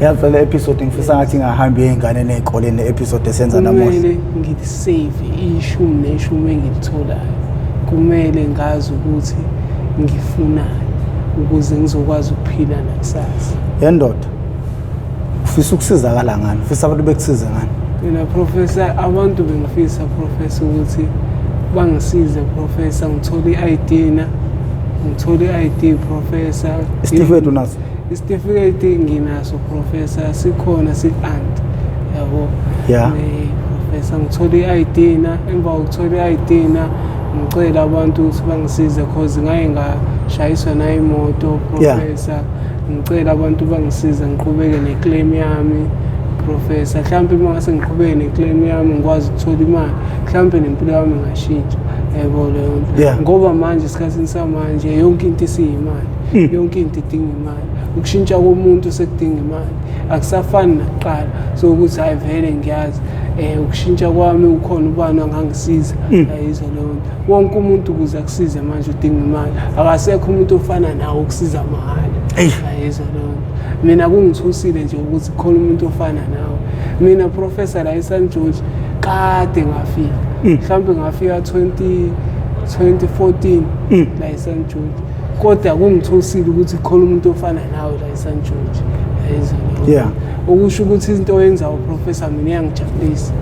Yazi le episode ngifisa ngathi ingahambi ey'nganeni ey'koleni, le episode esenza namuhla. Kumele ngilisave ishumi neshumi engilitholayo. Kumele ngazi ukuthi ngifunani ukuze ngizokwazi ukuphila nakusasa. Yendoda, ufisa ukusizakala ngani? Ufisa abantu bekusize ngani? Mina professor, abantu bengifisa professor ukuthi bangisize professor, ngithole i-ID na, ngithole i-ID professor. Isitifiketi unaso? Isitifiketi nginaso professor, sikhona si-aunt yabo. Professor, ngithole i-ID na, emva kokuthola i-ID na ngicela abantu ukuthi bangisize cause ngaye ngashayiswa nayimoto professor. Ngicela abantu bangisize ngiqhubeke neclaim yami professor. Mhlawumbe uma ngase ngiqhubeke neclaim yami ngikwazi ukuthola imali, mhlawumbe nempilo yami ingashintsha, yebo leyo nto. Ngoba manje esikhathini samanje yonke into isiyimali, yonke into idinga imali, ukushintsha komuntu sekudinga imali, akusafani nakuqala. So ukuthi hayi vele ngiyazi ukushintsha kwami ukhona ubani angangisiza, ayizwa leyo nto. Wonke umuntu ukuze akusize manje udinga imali, akasekho umuntu ofana nawe ukusiza mahhala, ayizwa leyo nto. Mina kungithusile nje ukuthi khona umuntu ofana nawe. Mina professor la eSan George kade ngafika, mhlawumbe ngafika 2014 la eSan George, kodwa kungithusile ukuthi khona umuntu ofana nawe la eSan George, ayizwa leyo. Okusho ukuthi into oyenzayo professor mina iyangijabulisa,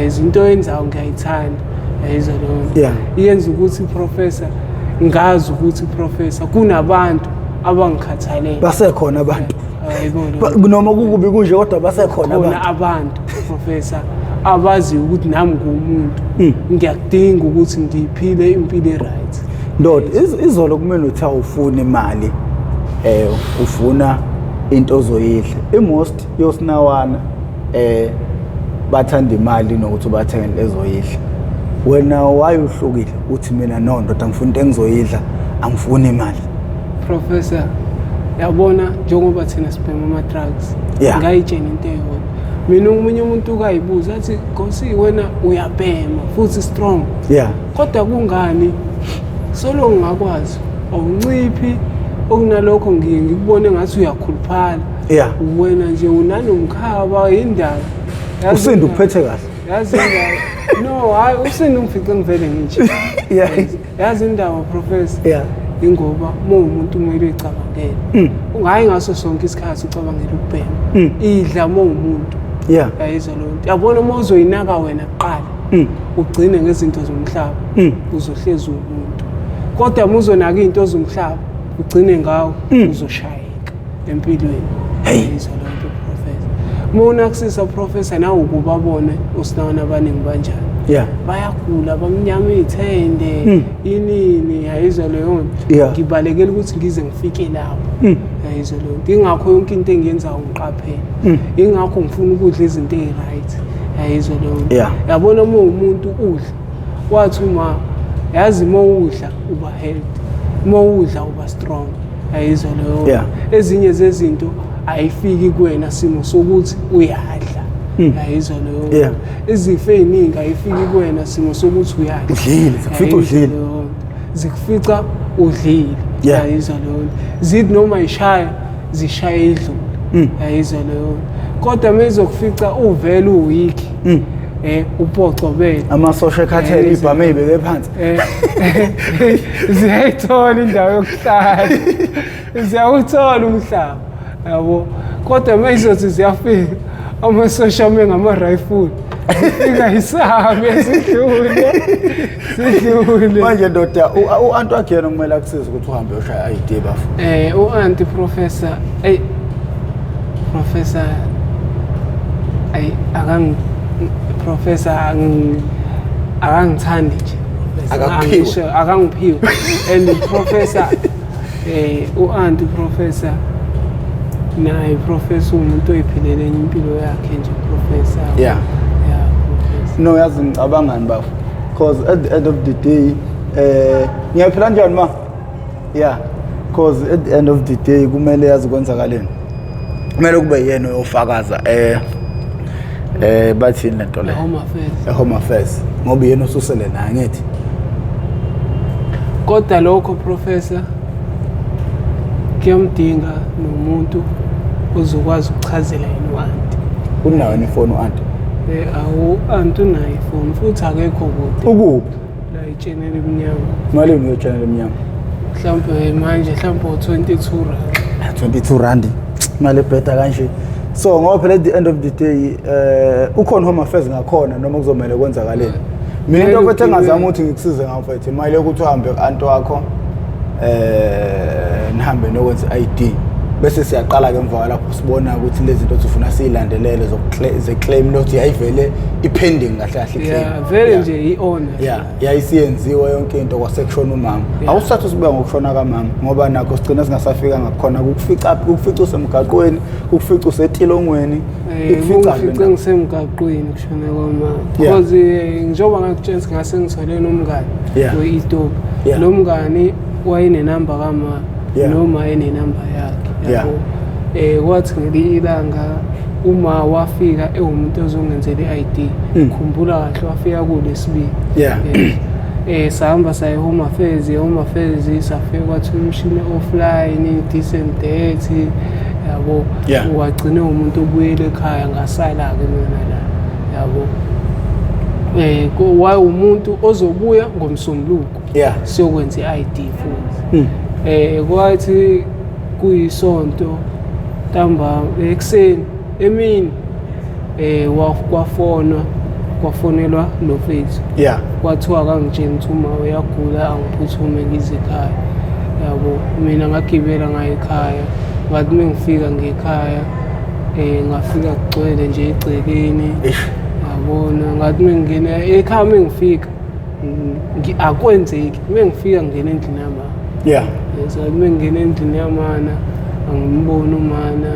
izinto oyenzayo ngiyayithanda, ayizwa leyo. Iyenza ukuthi professor ngazi ukuthi professor kunabantu abangikhathalele, basekhona abantu, noma kukubi kunje kodwa basekhona abantu professor abazi ukuthi nami ngumuntu, ngiyakudinga ukuthi ngiphile impilo eright. Ndoda, izolo kumele uthi awufuni imali, ufuna into ozoyidla. I-most yosinawana bathanda imali nokuthi ubathengele ezoyidla. Wena wayuhlukile uthi mina no ndoda ngifuna into engizoyidla, angifuni imali. Professor, yabona njengoba thina sibhema ama-drugs, ngayitshena into eyodwa. Mina omunye umuntu ukayibuza athi Nkosi wena uyabhema futhi strong. Kodwa kungani solo ngingakwazi awunciphi, okunalokho ngiye ngikubone ngathi uyakhuluphala. Wena nje unanomkhaba indaba. Usinde ukuphethe kahle. Yazi indaba. No, hayi usinde ungifice ngivele nginje. Yazi indaba professor. Ingoba uma umuntu kumele uyicabangele. Ungayi ngaso sonke isikhathi ucabangela ukubhema. Idla uma umuntu. Yayizwa leyo nto. Yabona uma uzoyinaka wena kuqala, ugcine ngezinto zomhlaba, uzohlezi umuntu. Kodwa uma uzonaka izinto zomhlaba, ugcine ngawo, uzoshayeka empilweni. Yayizwa leyo nto professor. Uma unakusisa professor nawe ukubabone usinawana abaningi banjani. Bayagula, bamnyama iy'thende, inini, yayizwa leyo nto. Ngibalekela ukuthi ngize ngifike lapho. Yayizwa leyo nto. Ingakho yonke into engiyenzayo ngiqaphele. Ingakho ngifuna ukudla izinto ey'right. Yayizwa leyo nto. Yabona uma umuntu udla, wathi uma yazi uma udla uba healthy, uma udla uba strong. Yayizwa leyo nto. Ezinye zezinto ayifiki kuwena simo sokuthi uyadla. Yayizwa leyo nto. Izifo ey'ningi ayifiki kuwena simo sokuthi uyadla. Udlile, zikufica udlile. Zikufica udlile. Yayizwa leyo nto. Zithi noma ishaya, zishaya idlule. Yayizwa leyo nto. Kodwa uma izokufica uvele uweak, upocobele. Amasosha ekhathele ibhame ibeke phansi. Ziyayithola indawo yokuhlala. Ziyawuthola umhlaba. Yabo. Kodwa uma izothi ziyafika amasosha ame ngama-rifle, zifika isabe sidlule sidlule. Manje ndoda, u-anti wakhe yena kumele akusize ukuthi uhambe uyoshaya i-ID, bafo. U-anti, professor, ey professor, ay akang professor, akangithandi nje. Akakuphiwe. Akangiphiwe. And professor, u-anti, professor, naye professor umuntu oyiphilele enye impilo yakhe nje, professor. Yeah, professor. No, yazi ngicabangani, bafo, because at the end of the day, ngiyaphila njani ma? Yeah, because at the end of the day kumele yazi kwenzakaleni, kumele kube yena oyofakaza, bathini lento le? Home Affairs. E-Home Affairs, ngoba yena osusele naye, ngithi. Kodwa lokho, professor, kuyamdinga nomuntu ozokwazi ukuchazela yena u-anti. Unayo yini ifoni u-anti? Awu, anti unayo ifoni futhi akekho kude. Ukuphi? La itshenele emnyama. Malini uyotshanela emnyama? Mhlawumbe manje, mhlawumbe u-R22. R22, imali ebheda kanje. So ngoba phela at the end of the day, ukhona Home Affairs ngakhona noma kuzomele kwenzakaleni? Mina into, Kumele mfethu, engazama ugibele. ukuthi ngikusize ngayo, mfethu, imali yokuthi uhambe ku-anti wakho, nihambe nokwenza i-ID, bese siyaqala-ke emva kwalapho sibona ukuthi lezi zinto sifuna siyilandelele ze-claim lothi yayivele i-pending kahle kahle i-claim. Yeah, vele nje i-honor. Yeah, yayisiyenziwe yonke into kwasekushona umama. Awusithatha usibuya ngokushona kamama, ngoba nakho sigcina singasafika ngakhona, kukufica, kukufica usemgaqweni, kukufica usetilongweni. Ikufica Kungifice le ndaba. ngisemgaqweni kushona kwamama, because njengoba ngakutshela ukuthi ngase ngithole nomngani we-Ethiopia. Lo mngani wayenenamba kama noma enenamba yakhe, yabo. Kwathi ngelinye ilanga uma wafika ewumuntu ozongenzela i-ID. Khumbula kahle, wafika kulesibili. Yes. Sahamba saya e-Home Affairs, e-Home Affairs safika kwathiwa umshini offline, this and that, yabo. Wagcine umuntu obuyele ekhaya, ngasala-ke mina la, yabo. Umuntu ozobuya ngomsombuluko siyokwenza i-ID futhi. Kwathi kuyisonto ntambama, ekuseni, emini, kwafonwa, kwafonelwa lo mfethu. Kwathiwa akangitsheli ukuthi uma uyagula, angiphuthume ngize ekhaya, yabo. Mina ngagibela ngaye ekhaya. Ngathi uma ngifika ngekhaya, ngafika kugcwele nje egcekeni. Eish. Yabona, ngathi uma ngingena ekhaya, uma ngifika, akwenzeki, uma ngifika ngingena endlini yamama. Yes, ngathi uma ngingena endlini yamana, angimboni umana,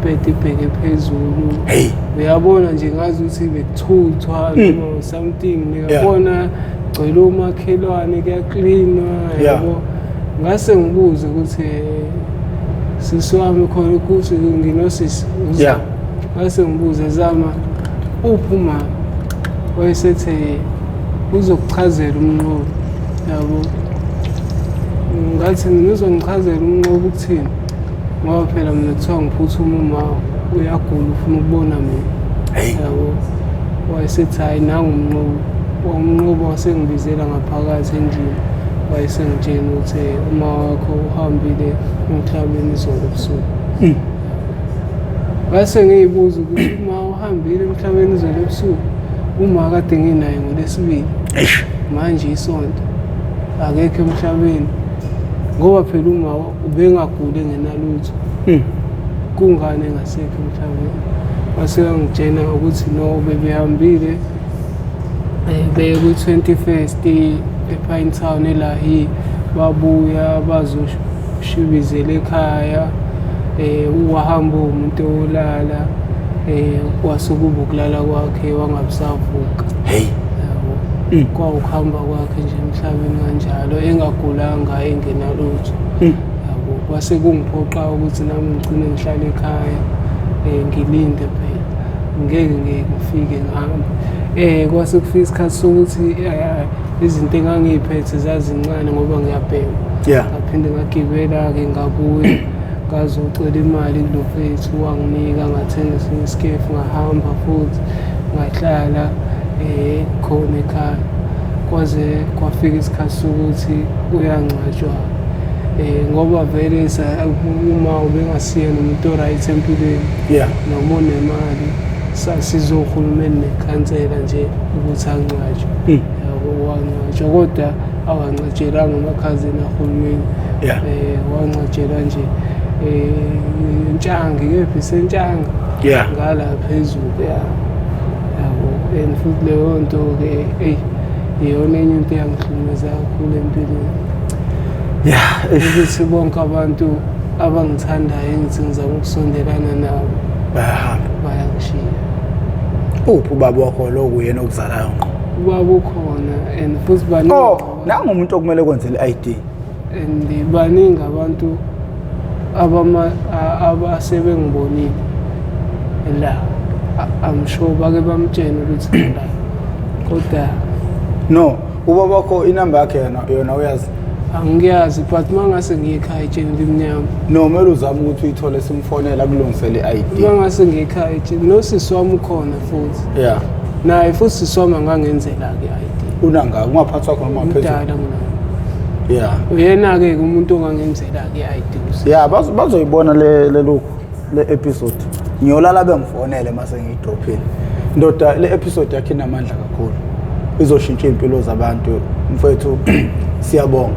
ibhedi ibheke phezulu. Hey. Uyabona nje, ngazi ukuthi bekuthuthwa noma something. Uyabona, gcwele umakhelwane, kuyaklinwa, yabo. Ngase ngibuze ukuthi, sisi wami khona ukuthi nginosisi uZama. Ngase ngibuze, "Zama, uphi umama?" Wayesethe uzokuchazela umnqobi, yabo. Ngathi mina, "Uzongichazela umnqobi ukuthini? Ngoba phela mina kuthiwa ngiphuthuma, uma uyagula, ufuna ukubona mina." Hey. Yabo. Wayesethi, "Hhayi, nangu umnqobi." Umnqobi wasengibizela ngaphakathi endlini, wayesengitshela ukuthi uma wakho uhambile emhlabeni izolo ebusuku. Ngase ngiyibuza ukuthi uma uhambile emhlabeni izolo ebusuku, uma kade nginaye ngolwesibili, Eish. manje isonto, akekho emhlabeni, ngoba phela uma ubengaguli, engenalutho, kungani engasekho emhlabeni? Wase wangitshela ukuthi no, bebehambile, beye kwi-21st ePinetown eLahi, babuya bazoshibizela ekhaya. Wahamba umuntu olala, kwasukuba ukulala kwakhe, wangabisavuka. Hey. Yabo, kwawukuhamba kwakhe nje emhlabeni kanjalo, engagulanga, engenalutho, yabo. Kwase kungiphoqa ukuthi nami ngigcine ngihlale ekhaya, ngilinde phela, ngeke ngeke ngifike ngihambe. Kwase kufika isikhathi sokuthi izinto engangiyiphethe zazincane ngoba ngiyabhema. Ngaphinde ngagibela-ke ngabuya, ngazocela imali kulo mfethu, wanginika, ngathenga esinye isikefu, ngahamba futhi ngahlala khona ekhaya kwaze kwafika isikhathi sokuthi uyangcwatshwa. Ngoba vele uma ubengasiye nomuntu o-right empilweni noma onemali, sasiza ohulumeni nekhansela nje ukuthi angcwatshwe. Yabo, wangcwatshwa kodwa awangcwatshelwanga amakhazini ahulumeni. Wangcwatshelwa nje Ntshangi, kephi seNtshanga ngala phezulu ya. Yabo, and futhi leyo nto-ke eyi iyona enye into eyangihlukumeza kakhulu empilweni. Ukuthi bonke abantu abangithandayo engithi ngizama ukusondelana nabo bayahamba, bayangishiya. Uphi ubaba wakho lo kuyena okuzalayo ngqo? Ubaba ukhona and futhi baningi. Oh, nangu umuntu okumele kwenzele i-ID. And baningi abantu abasebengibonile la. I'm sure bake bamtshene ukuthi la. Kodwa no, ubaba wakho inamba yakhe yona uyazi? Angiyazi, but mangase ngiye ekhaya etsheni limnyama. No, kumele uzame ukuthi uyithole simfonela kulungisele i-ID. Mangase ngiye ekhaya etsheni, nosisi wami ukhona futhi. Naye futhi sisi wami angangenzela-ke i-ID. Unanga ungaphathwa khona uma phezulu. Umdala kunami. Uyena-ke umuntu ongangenzela-ke i-ID. Yeah, bazoyibona le lokhu le episode. Ngiyolala bengifonele mase ngiyidrophile. Ndoda, le episode yakhe inamandla kakhulu. Izoshintsha impilo zabantu. Mfowethu siyabonga.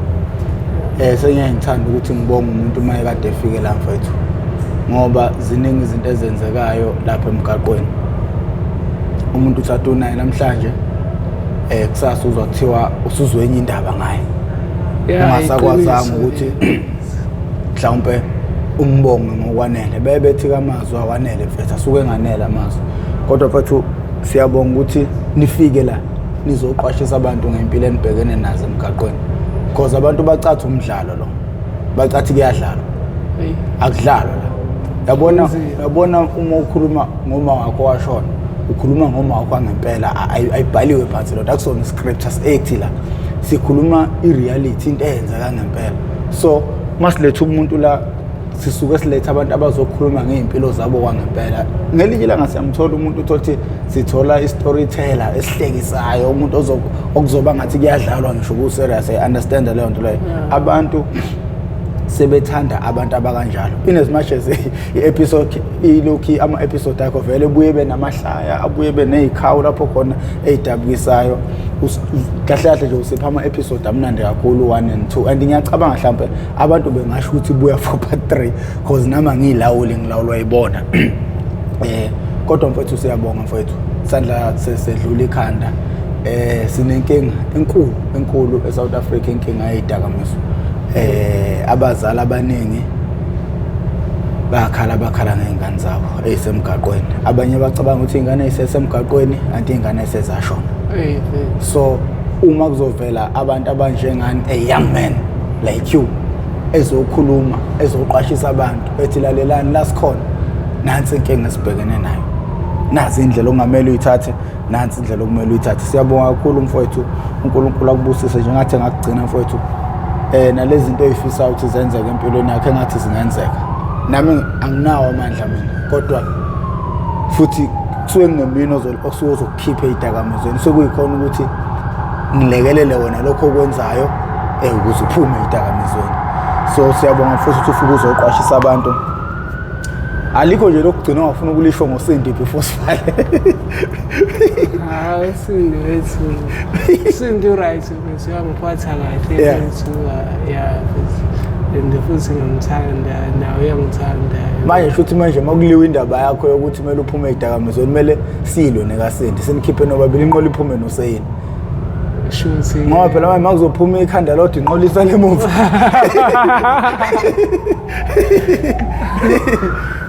Sengiyaye ngithanda ukuthi ngibonge umuntu uma ekade efike la mfowethu. Ngoba ziningi izinto ezenzekayo lapha emgaqweni. Umuntu uthatha unaye namhlanje, kusasa uzwa kuthiwa usuzwe enye indaba ngaye. Ungasakwazanga ukuthi mhlawumbe umbonge ngokwanele. Bebethi kamazwi awanele mfethu, asuke enganele amazwi. Kodwa mfethu siyabonga ukuthi nifike la nizoqwashisa abantu ngempilo enibhekene nazo emgaqweni. Because abantu bacatha umdlalo lo. Bacathi kuyadlalwa. Akudlalwa la. Yabona uma ukhuluma ngoma wakho washona, ukhuluma ngoma wakho ngempela, ayibhaliwe phansi lodwa, akusona script, as-act la. Sikhuluma i-reality, into eyenzeka ngempela. So masiletha umuntu la, sisuke siletha abantu abazokhuluma ngey'mpilo zabo kwangempela. Ngelinye ilanga siyamthola umuntu, uthole ukuthi sithola i-storyteller esihlekisayo, umuntu okuzoba ngathi kuyadlalwa ngisho ku-serious. I understand leyo nto leyo. Abantu sebethanda abantu abakanjalo. In as much as i-episode ilokhu, ama-episode akho vele buye benamahlaya, abuye beney'khawu lapho khona ey'dabukisayo. Kahle kahle nje usipha ama-episode amnandi kakhulu 1 and 2, and ngiyacabanga mhlampe abantu bengasho ukuthi buya for part 3, cause nami angiyilawuli, ngilawulwa yibona. Kodwa mfowethu siyabonga mfowethu, isandla sesedlula ikhanda. Sinenkinga enkulu enkulu eSouth Africa, inkinga yezidakamizwa. Abazali abaningi bakhala ngey'ngane zabo ey'semgaqweni. Abanye bacabanga ukuthi iy'ngane ey'sesemgaqweni anti iy'ngane esezashona. So uma kuzovela abantu abanjengani, a young man like you, ezokhuluma, ezoqwashisa abantu, ethi lalelani la sikhona, nansi inkinga esibhekene nayo, nazi indlela okungamele uyithathe, nansi indlela okumele uyithathe. Siyabonga kakhulu mfowethu, uNkulunkulu akubusise njengathi engakugcina mfowethu. Nalezi zinto oyifisayo ukuthi zenzeke empilweni yakho engathi zingenzeka. Nami anginawo amandla mina, kodwa futhi kusuke kungemini osuke uzokukhipha ey'dakamizweni, sekuyikhona ukuthi ngilekelele wena lokho okwenzayo ukuze uphume ey'dakamizweni. So siyabonga futhi ukuthi ufike uzoqwashisa abantu. Alikho nje lokugcina ongafuna ukulisho ngoSindi before sivale? Hayi, uSindi wethu, uSindi right mfethu, uyangiphatha kahle mfethu, yeah mfethu, and futhi ngiyamthanda, nawe uyangithanda. Manje shuthi manje uma kuliwa indaba yakho yokuthi kumele uphume ey'dakamizweni, kumele silwe nekaSindi, sinikhiphe nobabili, inqola iphume noseyini. Shuthi ngoba phela manje makuzophuma ikhanda lodwa inqola isale emuva.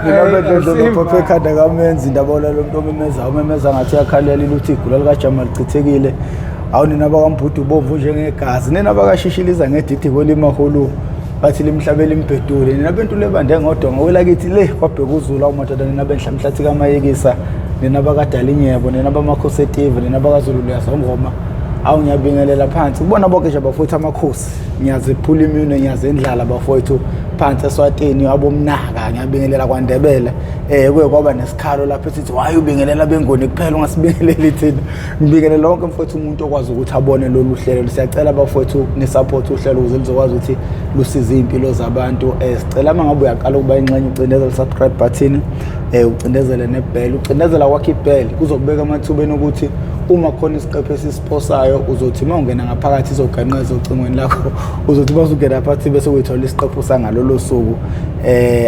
Nginabedlodlo ekhanda kamenzi indaba lo muntu omemeza, umemeza ngathi uyakhalela iluthi igula likajama lichithekile. Awu nina bakaMbhudu ubomvu njengegazi, nina bakashishiliza ngedidi kwelimahulu, bathi limhlabela imbhedule, nina bentule ebande ngodonga welakithi le kwabheka uZulu. Awu madoda, nina benhlamhlathi kaMayekisa, nina bakadalinyebo, nina bamakhosi etive, nina bakaZulu luyazongoma. Awu ngiyabingelela phansi kubona bonke nje bafowethu amakhosi, ngiyaziphula iminwe, ngiyazendlala bafowethu. Phansi eSwatini abomnaka, ngiyabingelela kwaNdebele. Kuye kwaba nesikhalo lapho esithi why ubingelela bengoni kuphela, ungasibingeleli thina? Ngibingelela wonke mfowethu umuntu okwazi ukuthi abone lolu hlelo. Siyacela bafowethu ni-support uhlelo ukuze luzokwazi ukuthi lusize iy'mpilo zabantu. Sicela uma ngabe uyaqala ukuba ingxenye ucindezele subscribe button, ucindezele ne-bell. Ucindezela kwakho i-bell kuzokubeka emathubeni ukuthi uma khona isiqephu esisiphosayo uzothi uma ungena ngaphakathi izoganqeza ocingweni lakho, uzothi uma usungena phakathi bese uyithola isiqephu sangalolo suku.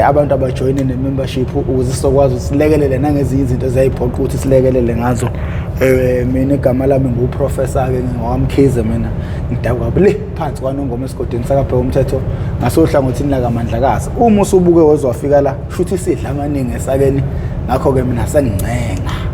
Abantu abajoyine ne-membership ukuze sizokwazi ukuthi silekelele nangezinye izinto eziyayiphoqa ukuthi silekelele ngazo. Mina igama lami nguprofessor-ke, ngingowamkhize mina, ngidabuka le phansi kwaNongoma esigodini sakaBheka umthetho ngasohlangothini lakaMandlakazi. Uma usubuke waze wafika la, shuthi sidla amaningi esakeni, ngakho-ke mina sengincenga.